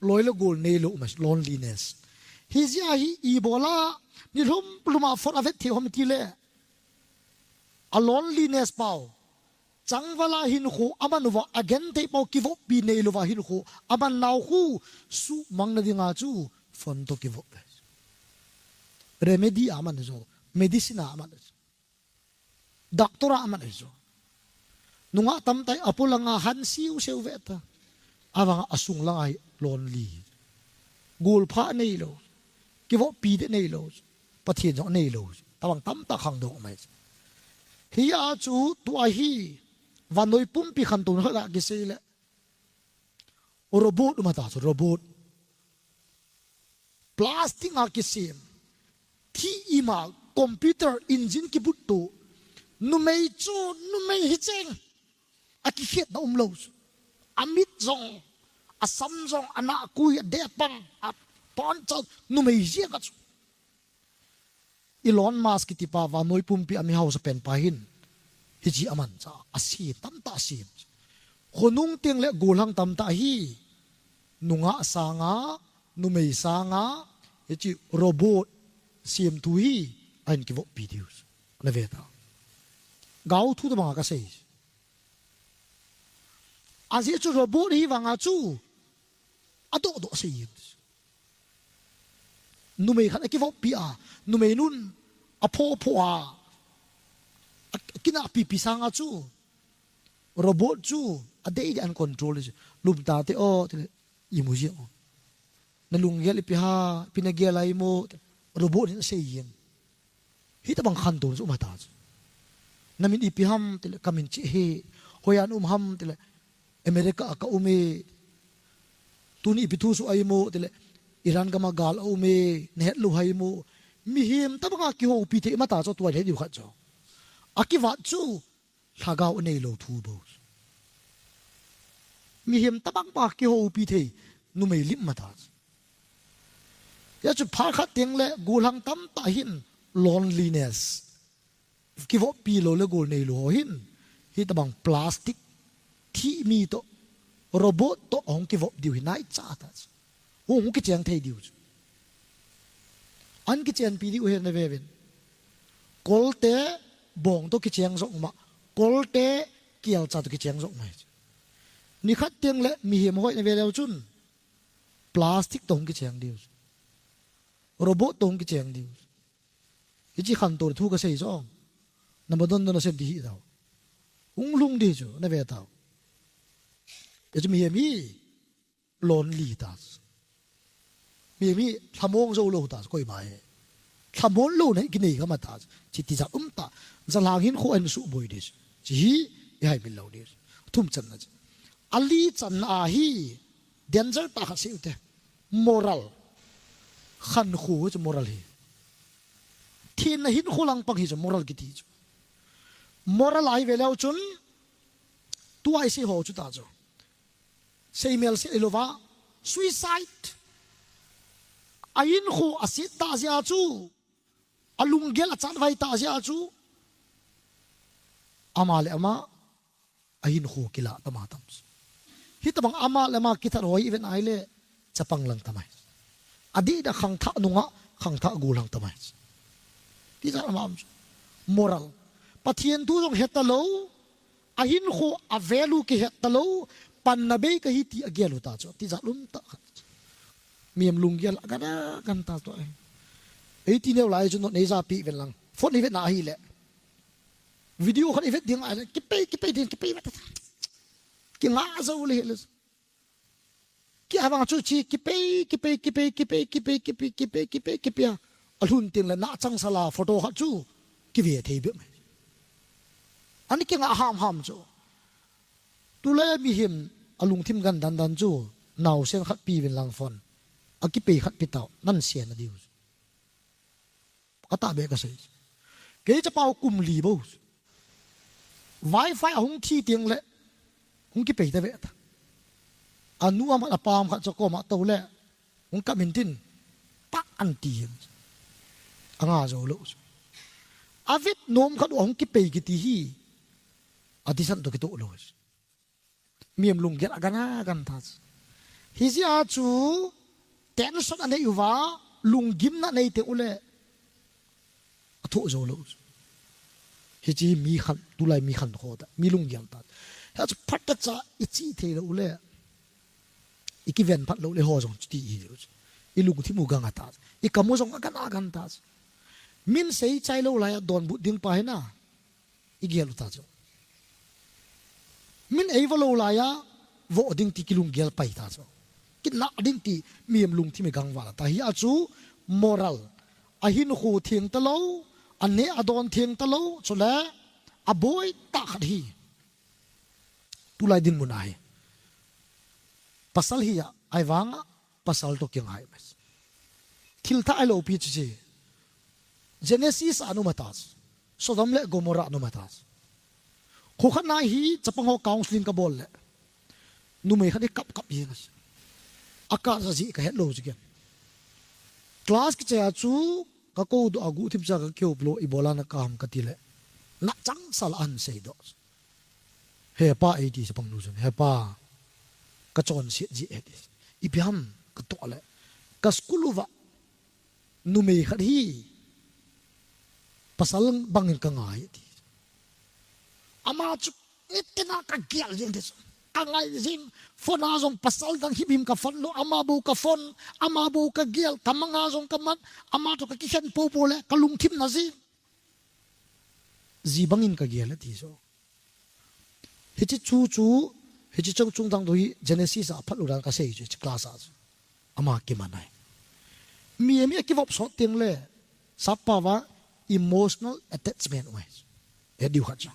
loi le gol neilou um, loneliness. Hijeh a hi ibola nilhum lhum a phone avet thei ham tile, a loneliness pau, changval a hinkho aman uva, agenthei pau kivoppi neilouva hinkho aman nau khu suhmang nading a chu phone toh kivop. Remedy a aman jo, medicine a aman jo, doctor a aman jo. Nungah tamtah a polang a han siu seu ve ta. Avang a sung lang a hi lonely. Gol pha neilou, kivoppi ding neilou, Pathen jong neilou, tabang tamtah khangdong um ahi. Hia chu tua hi vannoi pumpi khantouna khat a kisei le, robot um ta chu, robot. Plastic a kisem, thi ima, computer, engine kibut tu. Numei chu numei hicheng. Akikhetna umlou chu. Amit jong, asam jong, anahkui, adeh pang, apan chau, numei jeng a chu. Elon Musk kitipa vannoi pumpi a mi hausa penpa hin hiche amancha, asem tamtah asem. Khonung teng le gollhang tamtah hi nungah sanga, numei sanga, hiche robot semthu hi ahin kivoppi diu. Nave ta. Gao thu tabang a kasei. Ajeh chu robot hi vanga chu adoh doh sei jeng. Numei khat akivoppi a, numei nun apho pho a, a, akinahpipi sanga chu robot chu adei dei a ahin control ding chu. Lum tate o, tile, imu jeng o. Nalunggel ipi ham, ipi nagel a imu, robot in asei jeng. Hitabang khantouna chu um ta chu. Namin ipi ham, tile, kamin Che ahi. Hoiya naum ham, tile, America a kaum e. Tuni ipi thu soh a imu, tile, Iran gam a gal aum e, nahet lou ham imu. Mihem tabang a kihoupi thei um ta chu, tua hi diu khat chu. Akivat chu, lhagao aneilou thu bou. Mihem tabang bang a kihoupi thei, numei lim um ta chu. Hia chu phat khat teng le gollhang tamtah hin loneliness, kivoppi lou le gol neilou ho hin, hitabang plastic, thih mi toh, robot toh ahung kivop diu hi naicha ta chu. Hung, hung kicheng thei diu chu. Ahin kichenpi diu hi nave uvin. Kolte bong toh kicheng jong um a, kolte kelcha toh kicheng jong um ahi chu. Nikhat teng le mihem ho nave leu chun plastic toh hung kicheng diu chu. Robot toh hung kicheng diu chu. Hiche khantou thu kasei jong, nama don don a sem ding hi tau. Hung lhung ding chu, nave tau. Hichu mihem hi lonely ta chu. Mihem hi lhamon jou lou ta chu, koima hi. Lhamon louna hi kinei gam a ta chu. Hiche tijat um ta. Jalhang hinkho ahin suboi ding chu. Hiche hi ihai mil lou ding chu. Thum channa chu. Ali channa a hi danger tah khat sei u te. Moral. Khankho chu moral hi. Thenna hinkho langpang hi chu moral kiti chu. Moral ahi ve leu chun, tua isei ho chu ta chu. Seimel se ilouva, suicide. Ahinkho aset tah jeh a chu, alunggel achatvai tah jeh a chu, ama le ama ahinkho kilah tama tam chu. Hitabang ama le ama kithat ho hi ivet a ahile, chapang lang tam ahi. Adih a khangthah nungah, khangthah gollhang tam ahi. Tijat ama um chu. Moral. Pathen thu jong heta lou, ahinkho a value kihet ta lou, panna bei kahi ti agel u ta chu. Tijat um tah khat. Mihem lunggel agan agan ta chu ahi. Eiti neo lai chu note nei japi ven lang. Phone ivet na ahile. Video khat ivet ding ahile. Kipei, kipei ding, kipei vet ta. Kinga jou le le. Kei vang chu hiche kipei, kipei, kipei a. Alhun teng le na changsal a photo khat chu kive thei bep mai. Ani kinga ham ham chu. Tulai mihem alungthim gan dan dan chu naosen khat pe uvin lang phone. Akipei khat pe tau, nan sen na diu. Katahbeh kasei. Kei chapau kum li bou. Wi-Fi ahung thi teng le hung kipei ta ve ta. Anu amat apa am khat chu koma tou le hung kap in tin, pak an ti jeng. Anga jou lou. Avet nom khat u ahung kipei kiti hi. Atisan to kitoh lou. Mihem lunggel agan agan ta. Hijeh a chu tension anei uva, lunggimna nei teng uleh athoh jou lou. Hiche mi khan, tulai mi khankho ta, mi lunggel ta. Hichu phatechan ichih thei lou uleh ikiven phat lou le ho jong chuti hi lou. Ilungthim u gang ata. Ikam u jong agan agan ta. Min seichai lou laiya donbut ding pa hina igel u ta chu. Min eivo lou laiya vo ding ti kilunggel pai ta chu. Kinah ding ti mihem lungthim igang val ta. Hia chu moral, ahinkho theng talou, aneh adon theng talou, chule aboi tah khat hi. Tulai dinmun ahi. Pasal hia, ahivanga pasal to kingai. Thil thah ahi lou pi chu chi. Genesis a numa ta. Sodom le Gomorrah numa ta. Kho khat na hi chapang ho counseling kabol le. Numei khat hi kap kap hi ngas. Aka sa ji kahet lou chu ken. Class kichai a chu kakou doh a guhthip cha kakihoupi lou ibola nakam kati le. Nachang sal an seidoh. He pa, eiti chapang nu chun, he pa, kachonset ji e ti. Ipi ham katoh le. Ka school uva numei khat hi pasal bangin kangai ti. Ama chu nitina kagel jing ti chu. Kangai jing, phone a jong pasal dang himhim kaphone lou, ama bou kaphone, ama bou kagel, kamang a jong kaman, ama to kakikhen popo le, kalungthim na jing. Ji bangin kagel ti chu. Hiche chu chu, hiche chung chung dang to hi Genesis a phat lou dan kasei chu, hiche class a chu. Ama kiman ahi. Mi, mi akivop sot teng le, sap pao va emotional attachment u ahi. He diu khat chu.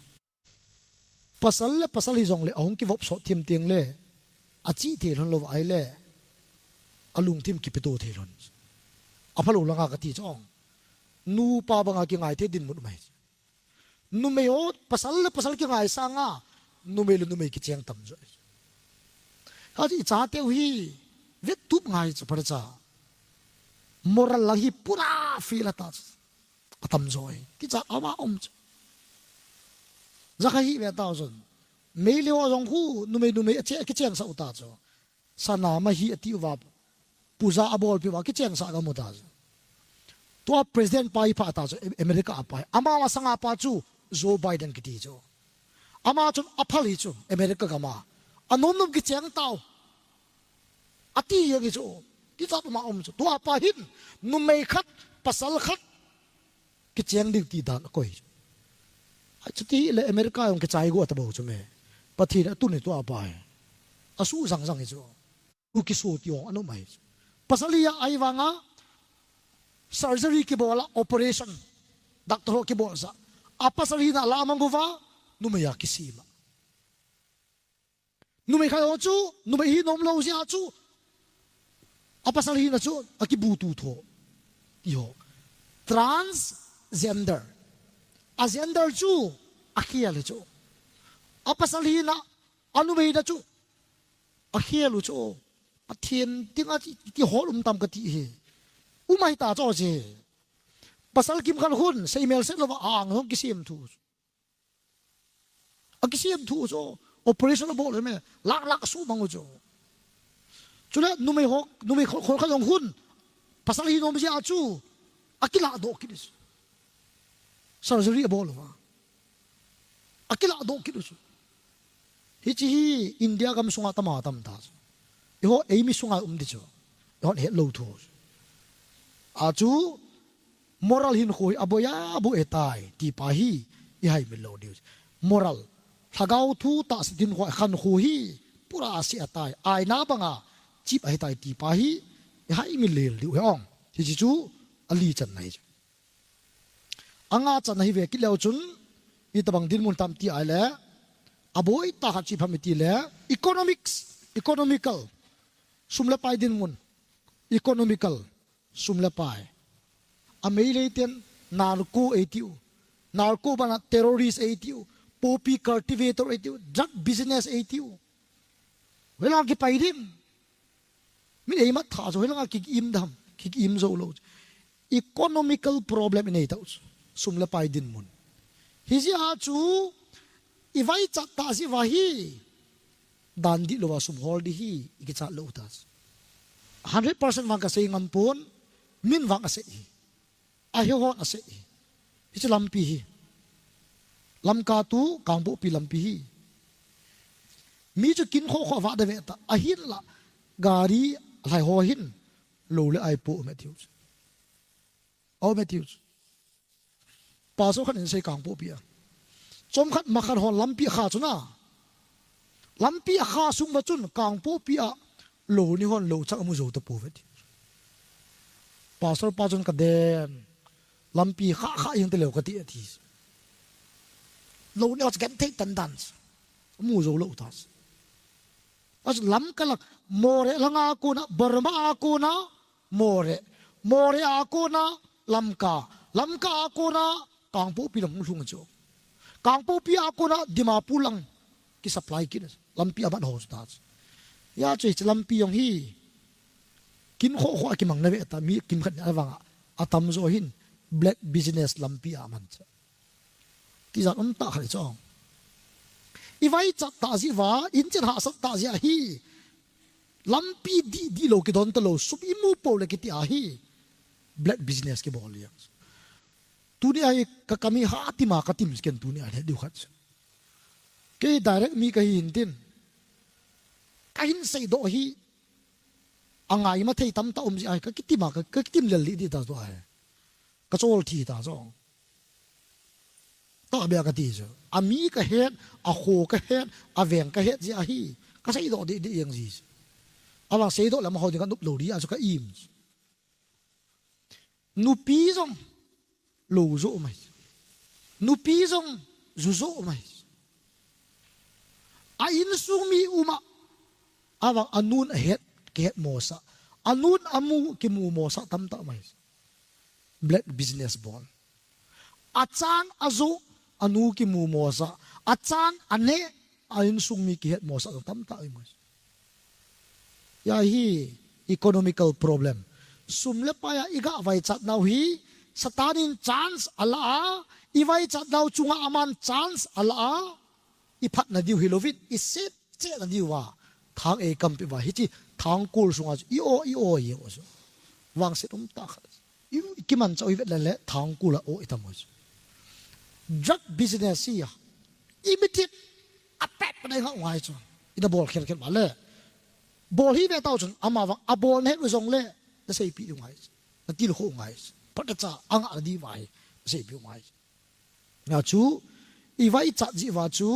Pasal le pasal hi jong le, ahung kivop sot thim teng le, achih thei lhon lou va ahi le, alungthim kipeto thei lhon. Aphalou langa kati chu ong. Nupa banga kingai thei dinmun um ahi. Numei ho, pasal le pasal kingai sanga, numei le numei kicheng tam jo. Haji chate u hi, vettup ngai chu pare cha. Moral lang hi pura fail ata chu. Atam jo. Kicha ama um chu. Jakha hi ve ta jong. Meilhei ho jong khu, numei numei ache, kicheng sa uta chu. Sana mahi ati uva. Puja abolpi uva, kicheng sa kamu ta. Tua president pa hi pha ta chu, America a pa hi. Ama masanga pa chu, Joe Biden kiti chu. Ama chun aphal hi chu, America gam a. Anom nom kicheng tau. Ati jeng hi chu. Kicha ama um chu. Tua pa hin, numei khat, pasal khat. Kicheng ding ti dan akoi. Ai, chuti le America jong kichai go ata bou chu me. Pathen atun hi tua pa hi. Asu jang jang hi chu. U kisu ti jong ana um ahi chu. Pasal hi a ahivanga surgery kibol a operation. Doctor ho kibol sa. A pasal hina la mang uva numei a kisima. Numei khat ho chu, numei hi nom lou jeh a chu. A pasal hina chu, akibutu tho. Ti ho. Transgender. A gender chu, akhel hi chu. A pasal hina, a numei na chu, akhel u chu. Pathen dinga ti, ti hol um tam kati hi. Um ahi ta chu chi. Pasal kim khat hun, seimel set louva ang hung kisem thu. Akisem thu chu, operation abol chu me, lak lak asu mang u chu. Chule numei ho, numei kho, kho khat jong hun, pasal hi nom jeh a chu, akilah doh kit u chu. Surgery abol uva. Akilah doh kit u chu. Hiche hi India gam sunga tama tam ta chu. Eiho, eimi sunga um di chu. Eihon het lou thu. A chu, moral hinkho hi aboi a, aboi ahitai, ti pa hi, ihaimil lou diu. Moral, lhagao thu tahsa hinkho, khankho hi, pura ase ahitai, aina banga, chip ahitai, ti pa hi, ihaimil lel diu hi ong. Hiche chu, ali channa hi chu. Anga channa hi ve kit leu chun, itobang dinmun tam ti ahile, aboi tah khat chu ipi ham iti le, economics, economical, sum le pai dinmun, economical, sum le pai. A Meitei ten narco eitiu. Narco bana terrorist eitiu. Poppy cultivator eitiu. Drug business eitiu. Hoilanga kipai ding. Min eimat tha chu hoilanga ki-im dam. Ki-im jou lou. Economical problem inei tau chu. Sum le pai dinmun. Hijeh a chu I vaichat tah jeh uva hi, dan dihlou a sum hol ding hi, i kichat lou u ta. Hundred percent vang kasei ngam pon, min vang asei hi. Ahe hon asei hi. Hiche lampi hi. Lamka to Kangpokpi lampi hi. Mi chu kin khoh khoh a vah da ve ta. Ahinlah gari lhai ho hin lou le ai po Matthew. Aw, Matthew. Pastor khat in asei Kangpokpi a. Chomkhat makhat hon lampi akha chun a. Lampi akha sung uva chun Kangpokpi a lou ni hon lou chang amu jou tapouve ti. Pastor pa chun kaden. Lampi kha kha jeng taleu kati ati. Lou ni hon genthei tan dan. Amu jou lou ta. Achu lam kala Moreh langa kona, Burma a kona, Moreh. Moreh a kona, Lamka. Lamka a kona, Kangpokpi lang hung lhung chu. Kangpokpi a kona, Dimapur lang kisupply kit. Lampi aban ho chu ta. Hijeh chun hiche lampi jong hi. Kin khoh khoh a kimang na ve ta, mi kimkhat ni avang a. Atamjo hin black business lampi a man chu. Tijat um tah khat chu. I vaichat tah jeh uva, inchen hahsat tah jeh a hi. Lampi dih, dihlou kidon talou, sum imu pou le kiti a hi. Black business kibol hi. Tuni a hi ka, ka mi ha tim a ka tim ken tuni a le diu khat. Kei direct mi kahi hin tin. Kahin seidoh hi. Angai ma thei tamtah um jeh a hi, ka kitim a, ka, ka kitim lel lih ding ta chu ahi. Ka chol thi ta chu. Tahbeh a kati chu. Ami kahet, akho kahet, aveng kahet jeh a hi. Ka seidoh dih dih jeng ji chu. Avang seidoh le amaho ding ka nop lou ding a chu ka im chu. Nupi jong lou jo mai. Nupi jong ju jo mai. A insung mi um a. Avang anun ahet, kihet mosah. Anun amu kimu mosah tamtah mai. Black business bol. Achan ajo, anu kimu mosah. Achan ane, a insung mi kihet mosah tamtah mai. Hia hi economical problem. Sum le pai a i ga vaichat nau hi, Satan in chance ala a, i vaichat nau chunga aman chance ala a, i phatna diu hilouvin, i sep cheh na diu a, thang ei kampeh uva, hiche thangkol sunga chu, i o, i o, i o chu. Vangset um tah khat. I, i kimanchah u i vet le le, thangkol a o i tam u chu. Drug business hi a, i mitin, a pet pa na i ngah u ngai chu. I na bol khel khel uva le. Bol hi ve tau chun, ama vang, a bol na het u jong le, na seipeh u ngai chu. Na tilkhou u ngai chu. Phat na cha, a ngah na diu va hi, na seipeh u ngai chu. Hia chu, i vaichat jeh uva chu,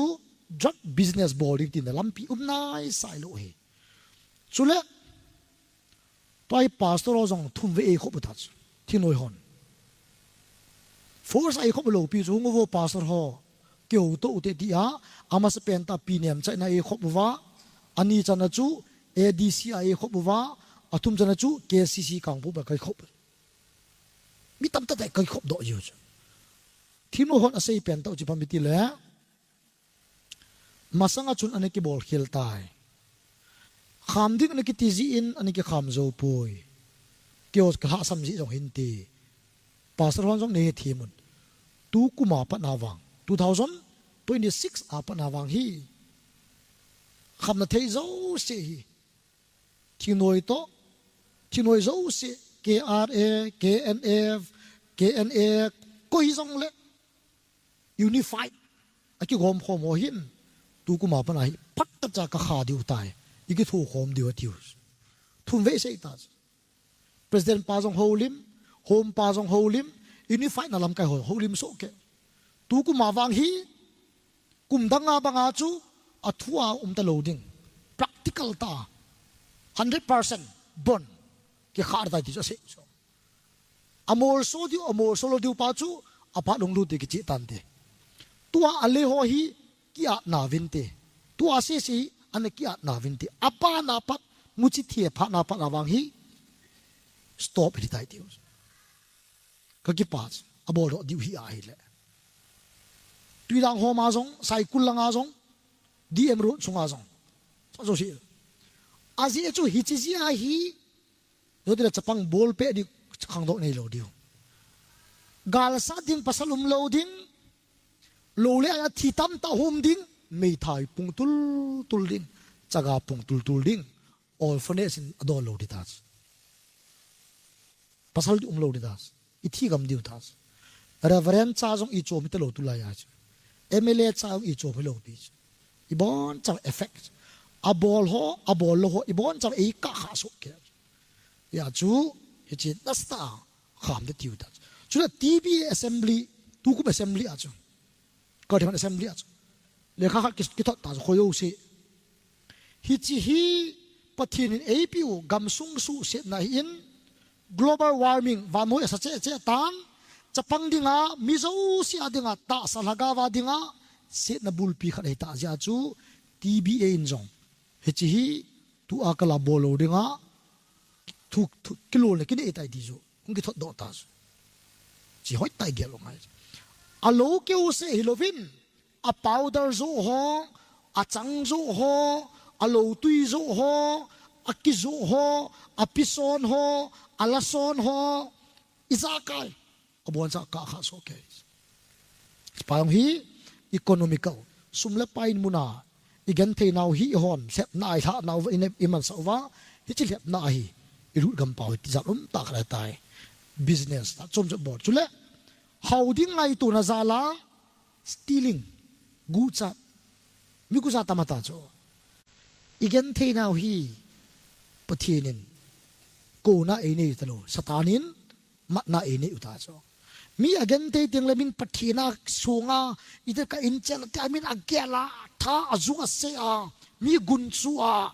drug business bol ding tina lampi um nai sai lou hi. Chule, tua hi pastor ho jong thum vei eikhop u ta chu. Thingnoi hon. Force a eikhop u lou pi chu, hung uvo pastor ho. Kihouto u te ti a, amasapen tah Pi Nemchai in eikhop uva. Ani channa chu, A D C a eikhop uva. Athum channa chu, K C C Kangpokpi a ka eikhop. Mi tamtah tah ka eikhop doh jiu chu. Thingnoi hon asei pen tah u chu ipi ham iti le. Masang a chun ana kibol khel tai. Kham ding ana kiti jeh in ana kikham jou poi. Keiho ka lhahsam jeh jong hin ti. Pastor hon jong nei hethem un. Tukum a pat na vang. Two thousand twenty-six a pat na vang hi. Khamna thei jouse hi. Thingnoi toh, thingnoi jouse, K R A, K N F, K N A, koi jong le, unified, a kigom khom ho hin, tukum a pat na hi, phat na cha ka kha diu tai, i kitho khom diu atiu. Thum vei sei ta. President pa jong houlim, Home pa jong houlim, unified na lamkai ho, houlim soh kei. Tukum a vang hi, kum dang a bang a chu, a thu a um ta lou ding. Practical tah, hundred percent bon, kikhah tai ti chu asei. A molso diu, a molso lou diu pa chu, a phat lunglut ding kicheh tante. Tua a le ho hi, ki-at nauvinte. Tua sese hi, ana ki-at nauvinte. A pat na pat, muchi thie phat na pat na vang hi, stop hi tai tiu. Ka kipah, a bol doh diu hi ahile. Tuidang hom a jong, Saikul lang a jong, D M Road sung a jong. Sa jo si. Ajeh chu hiche jeh a hi, jo ti le chapang bol peh ding khangdoh nei lou diu. Gal sat ding pasal um lou ding, Lou le a thi tamtah hom ding, meithai pung tultul ding, chaga pung tultul ding, orphanage in adon lou ding ta chu. Pasal ding um lou ding ta chu. I thi gam diu ta chu. Reverend cha jong i chom hita lou tulai a chu. M L A cha jong i chom hilou pi chu. I bonchauva effect. Abol ho, abol lou ho, i bonchauva ei kah kha soh kei. Hia chu, hichi nasatah a kham ding tiu ta chu. Chule T B A assembly, tukum assembly a chu. Kati man assembly a chu. Lekha khat ki, kithot ta chu, khoyo se. Hichi hi Pathen in eipeh u gamsung suhsetna ahin, global warming, vannoi asa cheh cheh tan, chapang dinga, mi jouse a dinga, tahsa lhagao a dinga, setna bulpi khat ahi ta jeh a chu, T B A in jong. Hichi hi, tua kal a bol lou dinga, thu, thu, kilolna kinei tai ti chu. Hung kithot doh ta chu. Chi hoi tai gel u ngai. Alou keu se hilouvin, a powder joh ho, a chang joh ho, a lou tui joh ho, a ki joh ho, a pi son ho, a la son ho, ijakai. Aboncha kah kha soh kei. Pang hi economical. Sum le pai in muna. I genthei nau hi i hon. Lhepna a i lhah nau va i ne, i mansah uva. Hichi lhepna a hi. I lut gam pau hi tijat um tah khat ahi tai. Business ta chom chom bol. Chule. Hao ding ngaitona jal a. Stealing. Guchat. Mi guchat tam a ta chu. I genthei nau hi. Pathen in. Kona ei nei ta lou. Satan in. Matna ei nei u ta chu. Mi a genthei teng le min Pathen a sunga, ite ka in chel te a min a gel a, tha a jung a se a, mi gunchu a,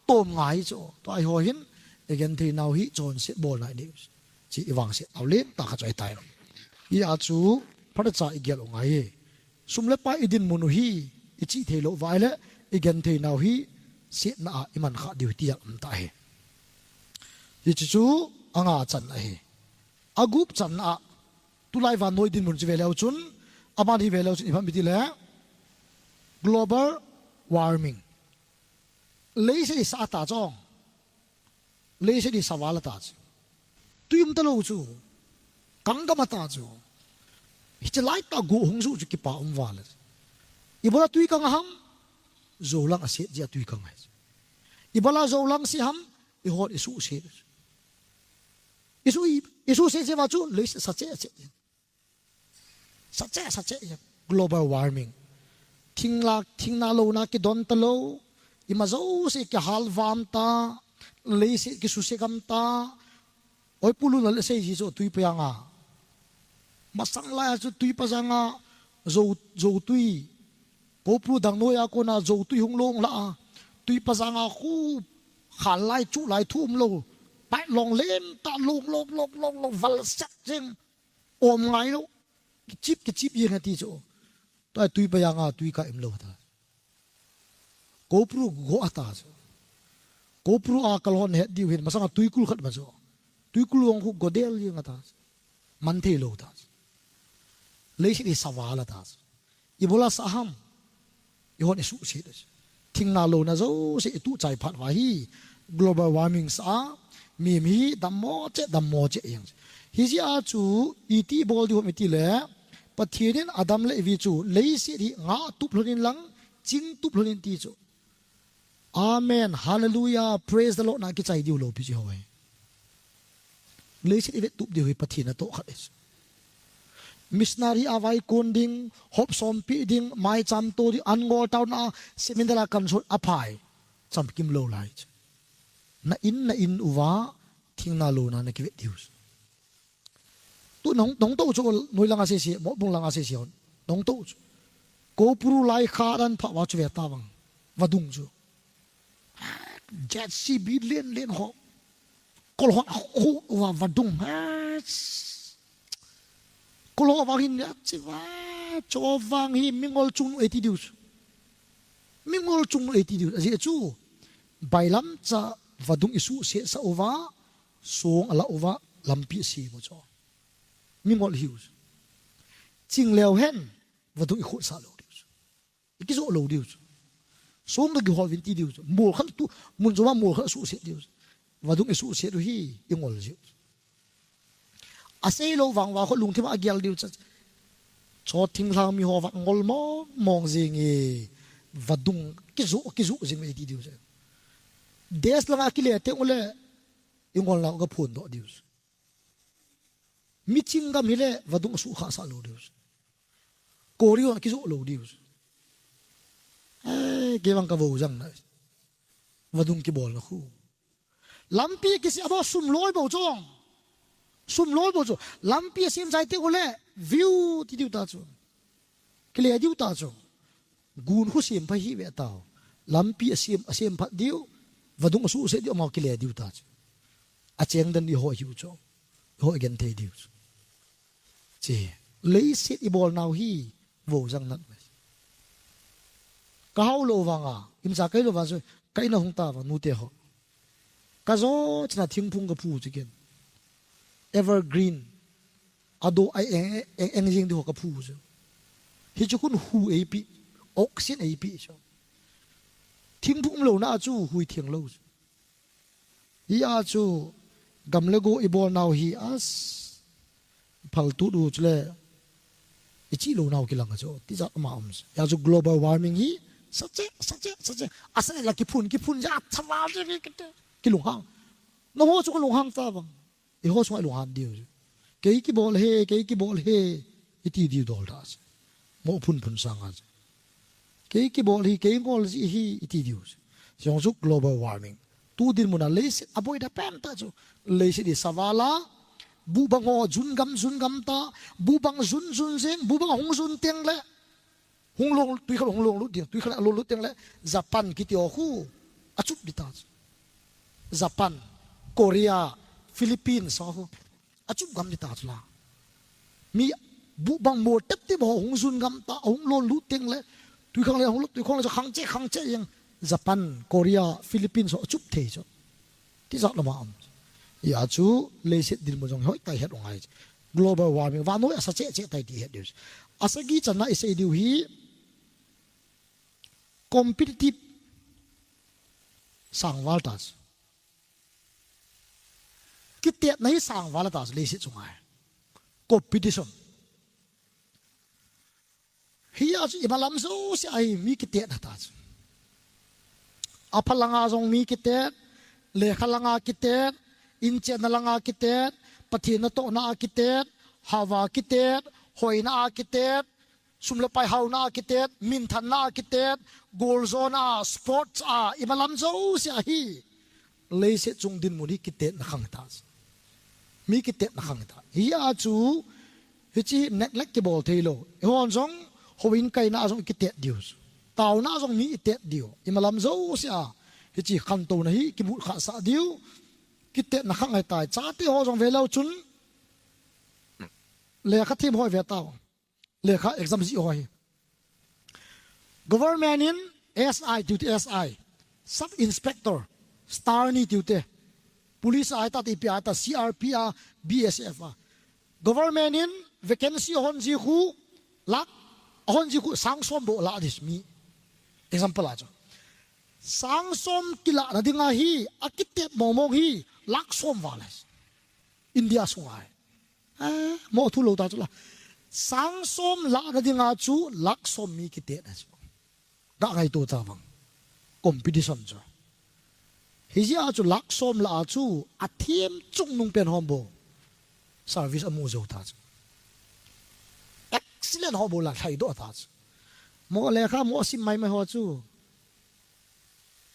tom ngai chu. Tua hi ho hin, i genthei nau hi chonset bolna i nei u. Chi i vangset nau len tah khat chu ahi tai. Hia chu, phatechan i gel u ngai hi. Sum le pai i dinmun u hi, i chih thei lou uva ahile, i genthei nau hi, setna a i man kha diu hi ti jat um ta hi. Hichi chu, a nga channa hi. A gup channa a, tulai vannoi dinmun chu ve leu chun, aban hi ve leu chun, i phat mi ti le, global warming. Leiset i sa ta chong. Leiset i sa val a ta chu. Tui um ta lou chu. Kang gam a ta chu. Hichi lai tah go hung ju chu kipa um val a. I bol a tui kang a ham. Jou lang a set jeh a tui kang a. I bol a jou lang se ham. I hon i suhset. I su, i, i suhset jeh uva chu leiset sa cheh cheh. Sa cheh, sa cheh, global warming. Thing la, thing na louna kidon ta lou. Ima jouse kihal vam ta. Leiset kisuse gam ta. Oi pu Lunlal in asei ji chu tui pajang a. Masang lai a chu tui pajang a. Jou, jou tui. Kopru dang noi a kona jou tui hung long la a. Tui pajang a khu khal lai chu lai thu um lou. Pai long len ta long, long, long, long, long, val sat jeng. Om ngai lou. Kichip, kichip jeng ati chu. Tua tui pajang a tui ka im lou ta. Kopru go a ta chu. Kopru a kal hon het diu hin, masang a tuikul khat ma chu. Tuikul hong khu go del jeng a ta chu. Man thei lou ta chu. Leiset i sa val a ta chu. I bol a sa ham. I hon i suhset. Thing na louna jouse i tuh chai phat uva hi. Global warming sa a. Mi, mi hi dammo cheh, dammo cheh jeng. Hijeh a chu, iti bol diu ham i ti le. Pathen in Adam le Evi chu, leiset hi ngah tup lhon in lang, ching tup lhon in ti chu. Amen. Hallelujah. Praise the Lord. Na kichai diu lou pi chi ho e. Leiset i vet tup diu hi Pathen a toh khat e. Missionary a vai kon ding, hop som pi ding, mai cham to ding, an ngol tau na, seminar a kan sot a phai. Cham kim lou lai. Na in, na in uva, thing na louna na kivet diu. Tu nong, nong to chu noi langa sese, mo bung langa sese hon. Nong to chu. Kopru lai kha dan pha va chu ve ta vang. Vadung chu. Jet C B len len ho. Kol hon a khu va vadung. Kol ho vang hin ya chi va. Cho vang hi mingol chung ei ti diu chu. Mingol chung ei ti diu. Aji chu. Bailam cha vadung i suhset sa uva. Song a la uva lampi a si mu chu. Mingol hiu. Ching leu hen, vadung i khut sa lou diu chu. I kijo lou diu chu. Song ka kihol vin ti diu chu. Mol khat tu, mun joma mol khat suhset diu chu. Vadung i suhset u hi, i ngol jiu chu. Asei lou vang uva kho lungthim a gel diu chu. Chot thinglhang mi ho vangol mong mong jing e. Vadung kizu kizu jing e ti diu se. Des langa kile teng ule i ngolna ka phun doh diu se. Miching gam hile vadung su kha sa lo diu se. Korea kizu lo diu se. Eh, kei vang ka vo jang na. Vadung kibol na khu. Lampi kisi abo sum loi bo chong. Sum loi bo chu. Lampi asem jai te ule view ti diu ta chu. Kile diu ta chu. Gun khu sem pha hi ve tao. Lampi asem, asem phat diu. Vadung asu se diu mau kile diu ta chu. Acheng dan i ho hiu chu. I ho gen thei diu chu. Chi. Leiset i bol nau hi. Vo jang nat mai. Ka hau lo vanga. Imsa kai lo vang chu. Kai na hung ta vang nu te ho. Ka zo china thingphung ka phu chu ken. Evergreen. Ado ai eng, eng, eng jing di ho ka phu chu. Hi chu kun hu ei pi. Oxygen ei pi chu. Thingphung um lo na chu hui theng lo chu. Hi a chu gam le go i bol nau hi as. Phal tu du chu le. I chi lo nau kilang a chu. Ti jat ma um chu. Hi a chu global warming hi. Sache, sache, sache. Asa la kiphun, kiphun ja. Thawa je ki te. Kilunghang. No ho chu ka lunghang ta vang. I ho sunga i lunghan diu chu. Kei kibol he, kei kibol he, i ti diu dol ta chu. Mo phun phun sanga chu. Kei kibol hi, kei ngol ji hi, i ti diu chu. Jong chu global warming. Tu dinmun a leiset, a boi da pen ta chu. Leiset i savala, bu bang ho, jun gam, jun gam ta, bu bang jun, jun jeng, bu bang hung jun teng le. Hung long, tui khat hung long lut ding, tui khat a long lut teng le, Japan kiti ho khu, a chup di ta chu. Japan, Korea, Philippines ho khu, a chup gam di ta chu la. Mi bu bang mo tep tep ho hung jun gam ta, hung long lut teng le, tui khang le, hung lut, tui khang le, khang che, khang che yang, Japan, Korea, Philippines ho a chup thei chu. Ti jat lama um. Hia chu leiset dinmun jong hoi tai het u ngai. Global warming, vannoi asa che che tai ti het diu. Asa gi channa i sei diu hi competitive sangval ta chu. Kitetna hi sangval ta chu leiset chunga. Competition. Hia chu i malam jouse a hi mi kitetna ta chu. A pha langa jong mi kitet, lekha langa kitet, inchenna langa kitet, Pathen natohna a kitet, hava kitet, hoina a kitet, sum le pai hauna a kitet, minthanna a kitet, goal zone a, sports a, i malam jouse a hi. Leiset chung dinmun hi kitetna khang ta. Mi kitetna khang ta. Hia chu, hichi neglect kibol thei lo. Eihon jong, houin kaina jong kitet diu. Tauna jong mi i tet diu. I malam jouse a. Hichi khantouna hi kimu kha sa diu. Kitetna khang ai tai. Chate ho jong ve lo chun. Lekha them hoi ve tao. Lekha exam ji ho hi. Government in S I tiu te S I, Sub Inspector, star ni tiu te, Police a ta te P I ta C R P a, B S F a. Government in vacancy hon ji khu, lak, hon ji khu sang som bo la dis mi. Example a chu. Sang som kila na dinga hi, a kitet mong mong hi, lak som va les. India sunga hi. Eh, mo thu lo ta chu la. Sang som la na dinga chu lak som mi kitet na chu. Ga ngai to ta vang. Competition chu. Hi ji a chu lak som la a chu a thiam chung nung pen hom bo. Service a mu jo ta chu. Excellent hom bo la thai do ta chu. Mo lekha mo sim mai mai ho chu.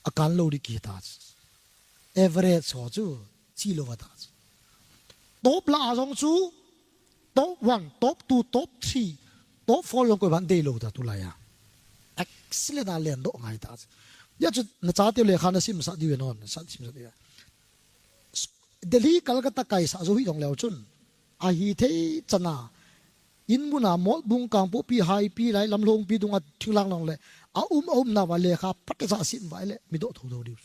A kan lo di ki ta chu. Average ho chu chi lo va ta chu. Top la a jong chu top one, top two, top three, top four jong koi ban dei lo ta tu la ya. Excellent a len do ngai ta chu. Ya chu na cha te lekha na sim sa di ve non, sa sim sa di ve. Delhi, Calcutta kai sa jo hi jong leo chun. A hi thei chana. In muna Motbung, Kangpokpi, Haipi, lai lam Lhongpi dunga thinglang long le. A um, a um na va lekha pate sa sim vai le. Mi do tho tho diu.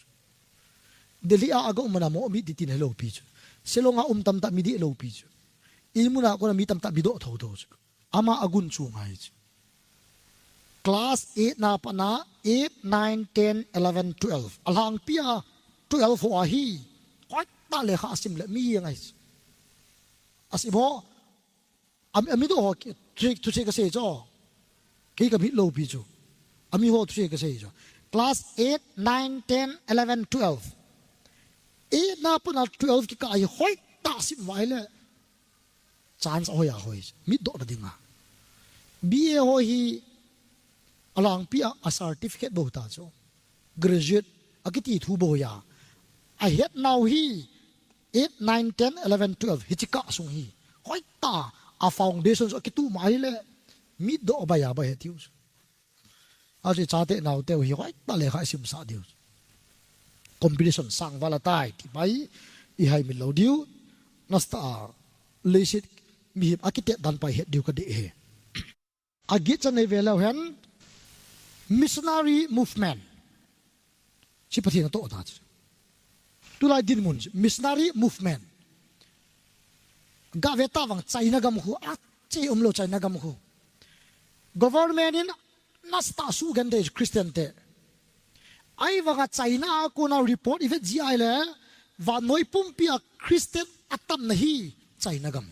Delhi a aga um na mo mi ti tin hello pi chu. Shillong a um tam ta mi di lo pi chu. In muna ko na mi tam ta mi do tho tho chu. Ama a gun chu ngai chu. Class eight na pa na eight, nine, ten, eleven, twelve. A lhangpi a twelve ho a hi. Koi ta lekha a sim le mi ngai chu. A sim ho. Ami, ami do ho ki, thusei, thusei kasei chu. Kei kamit loupi chu. Ami ho thusei kasei chu. Class eight, nine, ten, eleven, twelve. Eight na pat na twelve kikah hi hoitah sim uva ahile. Chance ahoi ahoi. Mitdoh na dinga. B A ho hi alangpi a, a certificate bou ta chu. Graduate akiti thu bou ya. Ahet nau hi eight, nine, ten, eleven, twelve hichi kah sung hi. Hoitah a foundation chu akitu ma ahile. Mitdoh bai a bai he tiu chu. Achu chate naute u hi hoitah lekha isimsah diu. Competition sang val atai ti bai i hai min lou diu. Nasatah a leiset mihem akitet dan pai het diu kadei e. Agicha nei ve leu hen missionary movement. Chi Pathen atoh ta chu. Tulai dinmun missionary movement. Gave ta vang China gam khu ache umlou China gam khu. Government in nasatah sugen dei Christian te. Ahivanga China a kona report ivet ji ahile, vannoi pumpi a Christian atamna hi China gam.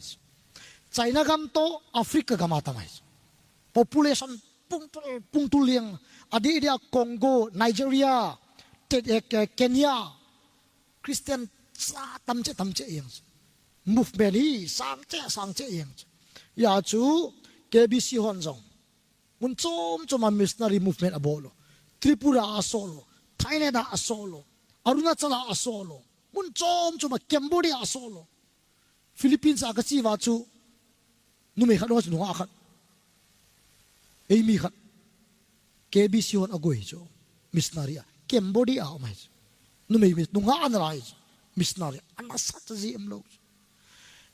China gam toh Africa gam atam ahi. Population pungtul, pungtul liang, adeh dia Congo, Nigeria, te, eh, Ke-, Kenya, Christian sa tamche, tamche yang. Movement hi sangche, sangche yang. Ya chu K B C hon jong. Mun chom chom a missionary movement abol u. Tripura a asol u. Thailand a asol u. Arunachal a asol u. Mun chom chom a Cambodia a asol u. Philippines a kachi uva chu numei khat ho chu nungah khat. Eimi khat. K B C hon agoi chu. Missionary a. Cambodia a um ahi chu. Numei mi nungah ana lai chu. Missionary. Ana sat ji umlou chu.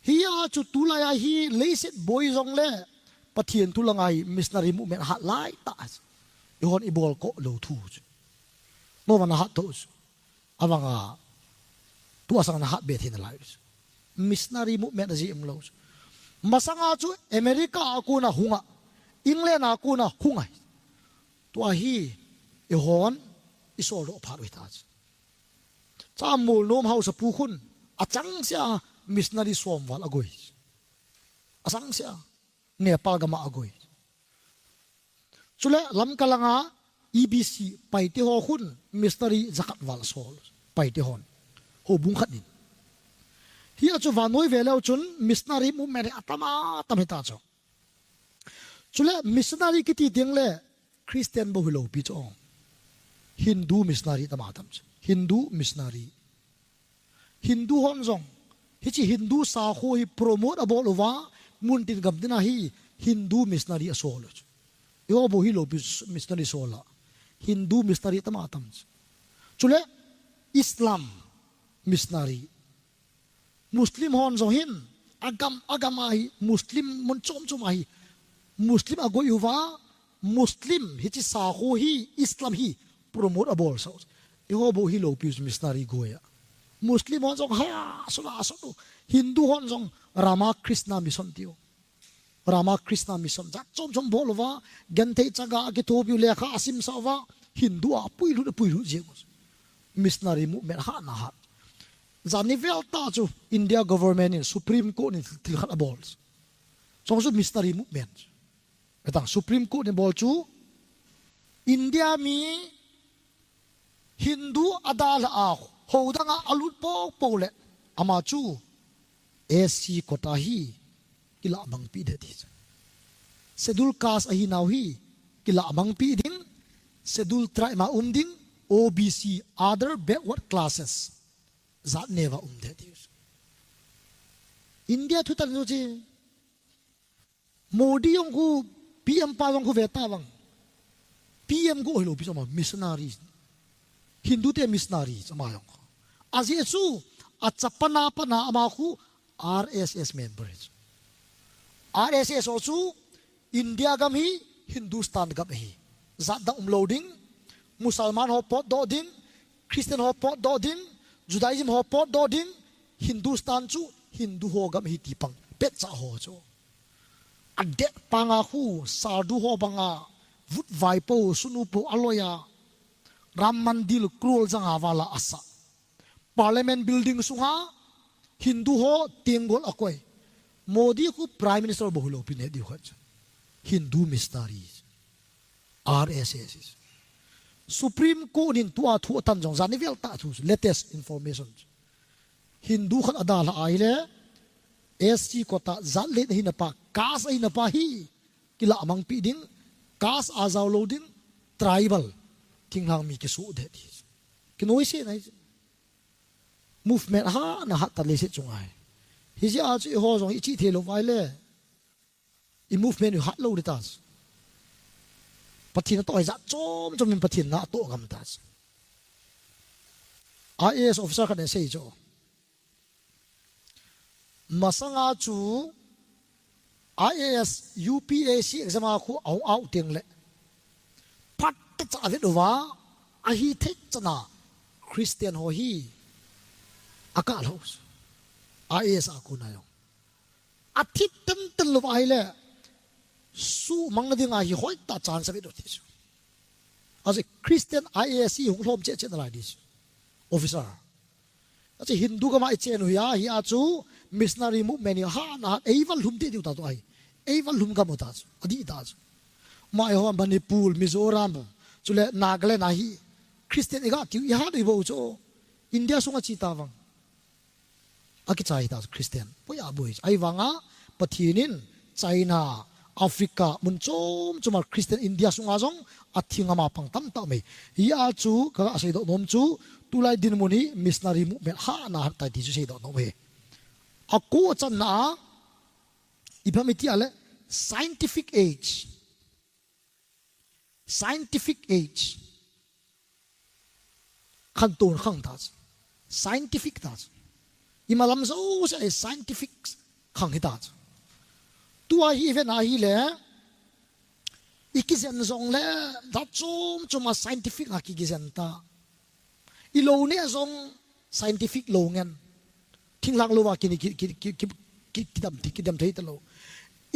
Hia chu tulai a hi leiset boi jong le Pathen thu langa hi missionary movement hat lai ta chu. Ihon ibol ko lou thu chu. Mo vana hat to chu. Avanga tua sang na hat be thei nalai. Missionary movement aji umlou. Masanga chu America a kona hunga, England a kona hunga. Tua hi ihon isol doh phat u hita. Cha Molnom Haosapu khun achangseh a missionary som val agoi. Achangseh a. Nepal gam a agoi. Chule Lamka langa E B C Paite ho khun missionary jakhat val asol. Paite hon. Houbung khat in. Hia chu vannoi ve leu chun missionary movement hi atam atam hita chu. Chule missionary kiti ding le Christian bou hilou pi chu. Hindu missionary atam atam chu. Hindu missionary. Hindu hon jong, hichi Hindu sakho hi promote abol uva, muntin gamtin a hi Hindu missionary asol u chu. Eiho bou hilou pi missionary sol a. Hindu missionary atam atam chu. Chule Islam missionary. Muslim hon jong hin, agam, agam a hi, Muslim mun chom chom a hi, Muslim agoi uva, Muslim hichi sakho hi, Islam hi, promote abol sa u. Eiho bou hilou pi missionary goi a. Muslim hon jong ha, sula, sulu. Hindu hon jong Rama Krishna Mission tiu. Rama Krishna Mission jat chom chom bol uva, genthei chaga akithopi u lekha asimsa uva, Hindu a puilut, puilut jeng u. Missionary movement hat na hat. Jani vel ta chu India government in Supreme Court in thil khat abol. Chong chu missionary movement. Etang Supreme Court in bol chu India mi Hindu adalha a hou dang a alut popo le ama chu S C quota hi kilah bangpi ding ti chu. Schedule caste ahi nau hi kilah bangpi ding, Schedule tribe ma um ding, O B C, other backward classes, jat neo a um ding ti chu. India thu tan chu chi. Modi jong khu P M pa jong khu ve ta vang. P M go hilou pi chu ama missionary. Hindu te missionary chu ama jong khu. Ajeh chu achapa na pa na ama khu R S S member chu. R S S ho chu India gam hi Hindustan gam hi. Jat dang umlou ding, Musalman ho potdoh ding, Christian ho potdoh ding, Judaism ho potdoh ding, Hindustan chu Hindu ho gam hi ti pang petcha ho chu. Adet panga khu, Sadhu ho banga, vut vaipo, sunu po aloiya, Ram Mandir crore janga vala asa. Parliament building sunga, Hindu ho tenggol akoi. Modi khu Prime Minister bou hilou pi ne diu khat chu. Hindu missionaries, R S S. Supreme Court in tua thu atan jong jani vel tah thu, latest information. Hindu khat adalha ahile, S C quota, jat len ahina pa, caste ahina pa hi, kilamang pi ding, caste a jao lou ding, tribal, thinglhang mi kisu de ti. Kinoi se nai. Movement ha na hat ta le se chung ai. Hi ji a chu i ho jong i chi thei lou vai le. I movement i hat lou di ta. Pathen a toh hi jat chom chom in Pathen na toh gam ta. I A S officer khat in sei chu. Masanga chu I A S U P S C exam a khu a hung out teng le. Phat ta cha vet uva, ahi thei chana Christian ho hi. A ka lo. I A S a khu na yo. A thi ten ten lou va ahile, sumang na dinga hi hoi ta chance ve do ti chu. Aji Christian I A S hung lhom che che na lai di chu. Officer. Aji Hindu gam a i chen u hi a, hi a chu missionary movement hi ha na ha, ei val lhum te diu ta tu ai. Ei val lhum gam u ta chu. A di ta chu. Mai ho Manipur, Mizoram, chule Nagaland a hi Christian i ga tiu i ha dei bo chu. India sunga chi ta vang. A kichai ta Christian. Poi a boi. Ai vanga Pathen in China, Africa, mun chom chom a Christian India sunga jong a thing ama pang tam ta mai. Hi a chu ka ga sei do nom chu tulai dinmun hi missionary movement ha na hat tai ti chu sei do nom e. A ko chan na a, i pha mi ti a le scientific age. Scientific age. Khantou khang ta chu. Scientific ta chu. I malam jouse a scientific khang hi ta chu. Tua hi ve na hi le. I kizen jong le, da chom chom a scientific a ki kizen ta. I lo ne jong scientific lo ngen. Thinglang lo va ki, ki, ki, ki, ki, ki, kidam thi, kidam thei ta lo.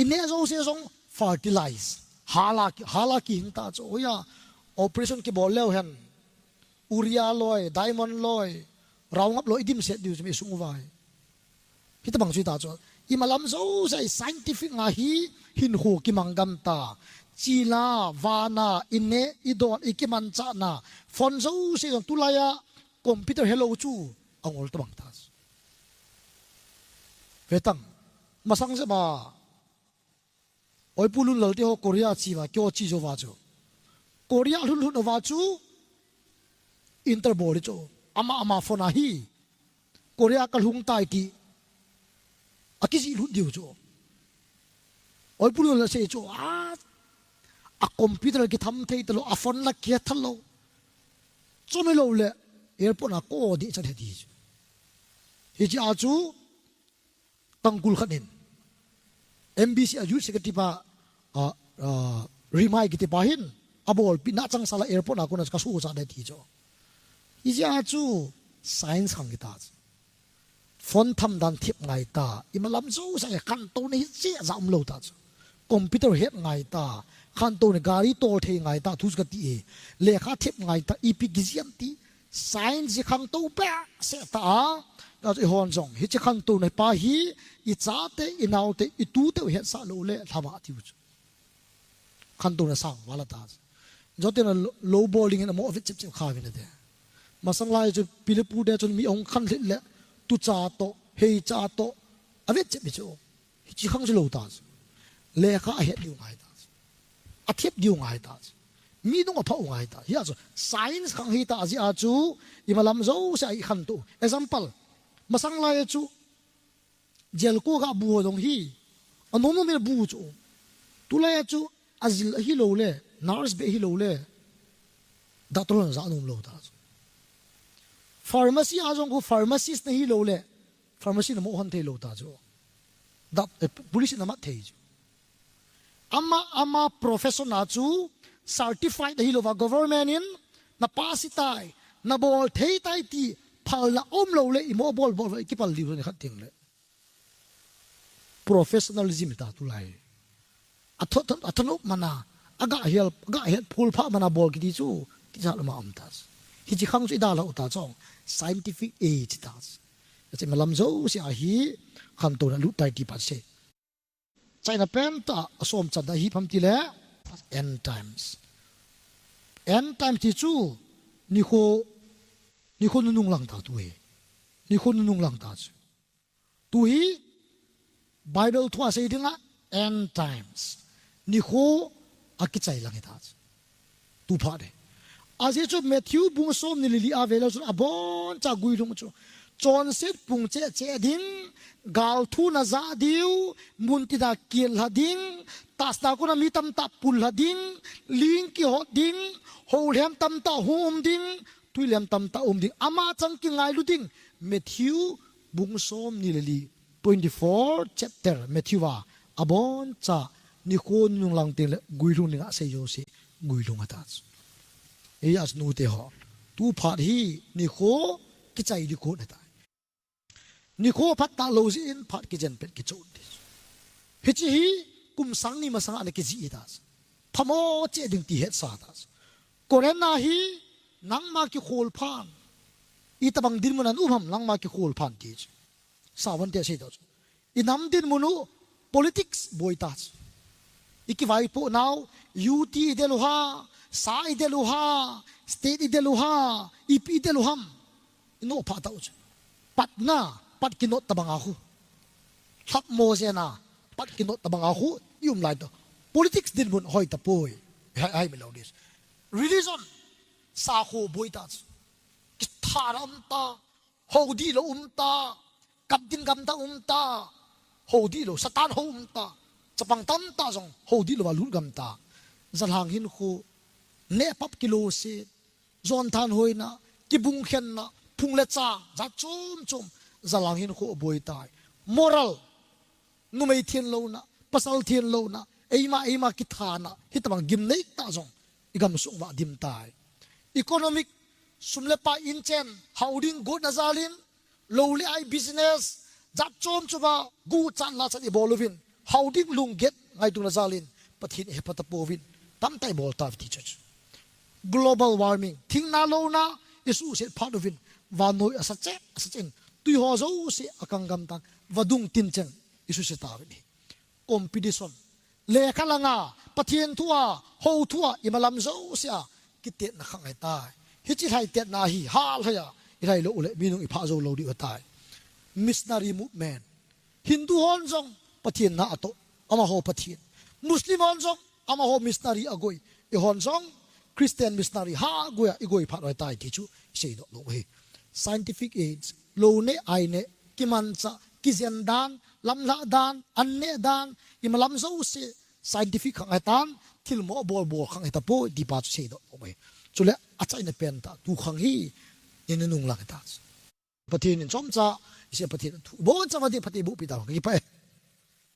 I ne jouse jong fertilize. Hala ki, hala ki hing ta chu. Oya, operation kibol leu hen. Urea loi, diamond loi, Roundup loi, i dim set diu chu mi sung u vai. Hi ta bang chu ta chu. I malam jouse a scientific nga hi hin hu kimang gam ta. China, vana, i ne, i don, i kiman cha na. Phone jouse jong tulai a computer hello chu. Angol ta bang ta chu. Ve tang. Masang je ba. Oi pu lun lal te ho Korea chi va, kyo chi jo va chu. Korea lhun lhun va chu. Interbol chu. Ama ama phone a hi. Korea ka lhung tai ti. A ki ji lhun diu chu. Oi pu lun lal sei chu. A, a computer ki tham thei ta lo, a phone la ki tha lo. Chu mi lo le. Airport a ko di chan he di chu. Hi chi a chu. Tangkul khat in M B C a youth secretary pa, a, a, Rimai kiti pa hin, a bolpi na chang sala airport a kona ka su cha de ti chu. Hi ja chu science khang kita chu. Phone tham dan thip ngai ta. I malam jouse a khantou na hi che ja um lo ta chu. Computer het ngai ta. Khantou na gari tol thei ngai ta. Thu ka ti e. Lekha thip ngai ta. Ipi kijiam ti. Science hi khantou behseh ta a, ka chu i hon jong, hichi khantouna pa hi, i chate, i naote, i tute u hetsah lou le, lhama tiu chu. Khantouna sang vala ta. Jote na lo, lo bowling in amo vet chep chep kha vin ate. Masang lai chu pilipu de chun mi ong khan hlit le, tu cha to, hei cha to, a vet chep mi chu. Hichi khang chu lo ta chu. Lekha a het diu ngai ta chu. A thep diu ngai ta chu. Mi nung a phah u ngai ta. Hi a chu science khang hi ta a ji a chu i malam jouse a i khantou. Example, masang lai a chu jail ko ga bu ho dong hi. A nom nom in bu chu. Tulai a chu a jil a hi lo le, nurse be hi lo le. Doctor hon ja nom lo ta chu. Pharmacy a jong ko pharmacist na hi lo le. Pharmacy na mo hon thei lo ta chu. Dap, eh, police na mat thei chu. Ama, ama profession a chu certified ahi lo va government in na pass tai, na bol thei tai ti phal na um lo le i mo bol bol va i kipal diu ni khat ting le. Professionalism ta tulai. A thot, a thot mana, a ga hial, a ga hial phul pha mana bol kiti chu, ti sa lo ma um ta. Hichi khang chu i da lo ta chong, scientific age ta. Ache malam jouse a hi, khantouna lut tai ti pa se. Achaina pentah a som channa hi ipi ham tile, end times. End times ti chu nikho, nikho nunung lang ta tu hi. Nikho nunung lang ta chu. Tu hi Bible thu a sei dinga end times. Nikho akichai lang hi ta chu. Tu phat e. Ajeh chu Matthew bung somni le li a velou chun aboncha guilhung chu. Chonset pung cheh cheh ding, gal thu na ja diu, mun tina kil lha ding, tahsa kona mi tamtah pul lha ding, ling kihot ding, houlhem tamtah hung um ding, tuilem tamtah um ding. Ama chang kingailu ding. Matthew bung somni le li, twenty-four chapter Matthew a, aboncha nikho nunung lang teng le guilhung dinga sei jouse guilhung ata chu. Ei a chu nute ho. Tu phat hi nikho kichai ding khu na tai. Nikho phat talou jeh in phat kijen pet kichon ding. Hiche hi kum sang ni masanga ana kijih ta chu. Phamo cheh ding ti hetsa ta chu. Corinth a hi nangma kikhol phan. Itobang dinmun a na um ham nangma kikhol phan ti chu. Savante sei ta chu. I nam dinmun u politics boi ta chu. I kivaipoh nau, U T i del u ham, sa i del u ham, state i del u ham, ipi i del u ham. I nohphah ta u chu. Patna, pat kinot tobang a khu. Lhapmo jena, pat kinot tobang a khu, i um lai ta. Politics dinmun hoi tapoi. Hai, hai mi lou dis. Religion, sakho boi ta chu. Kithana um ta, hou dihlou um ta, kap ding gamtah um ta, hou dihlou, Satan hou um ta, chapang tamtah jong hou dihlou a lut gam ta. Jalhang hinkho, neh pap kilou se, jon thanhoina, kibung khenna, phung le chang, jat chom chom, jalhang hinkho boi tai. Moral, numei thenlouna, pasal thenlouna, eima, eima kithana, hitobang gimnei tah jong, i gamsung uva dim tai. Economic, sum le pai inchen, hao ding gotna jal in, lou le ai business, jat chom chom a, guchan lachan i bol uvin, hao ding lunggel ngaituna jal in, Pathen i hepha tapouvin, tamtah i bol tauve ti chu. Global warming, thingna louna, i suhset phat uvin, vannoi asa cheh, asa cheh in, tui ho jouse akang gam tan, vadung tin cheng, i suhset tauvin hi. Competition. Lekha langa, Pathen thu a, hou thu a, i malam jouse a, kitetna khang ahitai. Hiche lhai tetna hi, hal hai a, i lhai lou uleh, mi nung i phah jou lou diu ahitai. Missionary movement. Hindu hon jong, Pathen na atoh, amaho Pathen. Muslim hon jong, amaho missionary agoi. I hon jong, Christian missionary ha goi a, i goi phat u ahitai ti chu, i seidoh lou u ahi. Scientific age, lou neh, ai neh, kimanchah, kijen dan, lamlhah dan, an neh dan, i malam jouse, scientific khang ahitan, thil mo bol bol khang ahitapoi, ti pa chu seidoh lou u ahi. Chule, achaina pentah, tu khang hi, i nunung lang hita chu. Pathen in chomcha, i se Pathen thu, iboncha va ding Pathen buhpi ta, ka kipah e.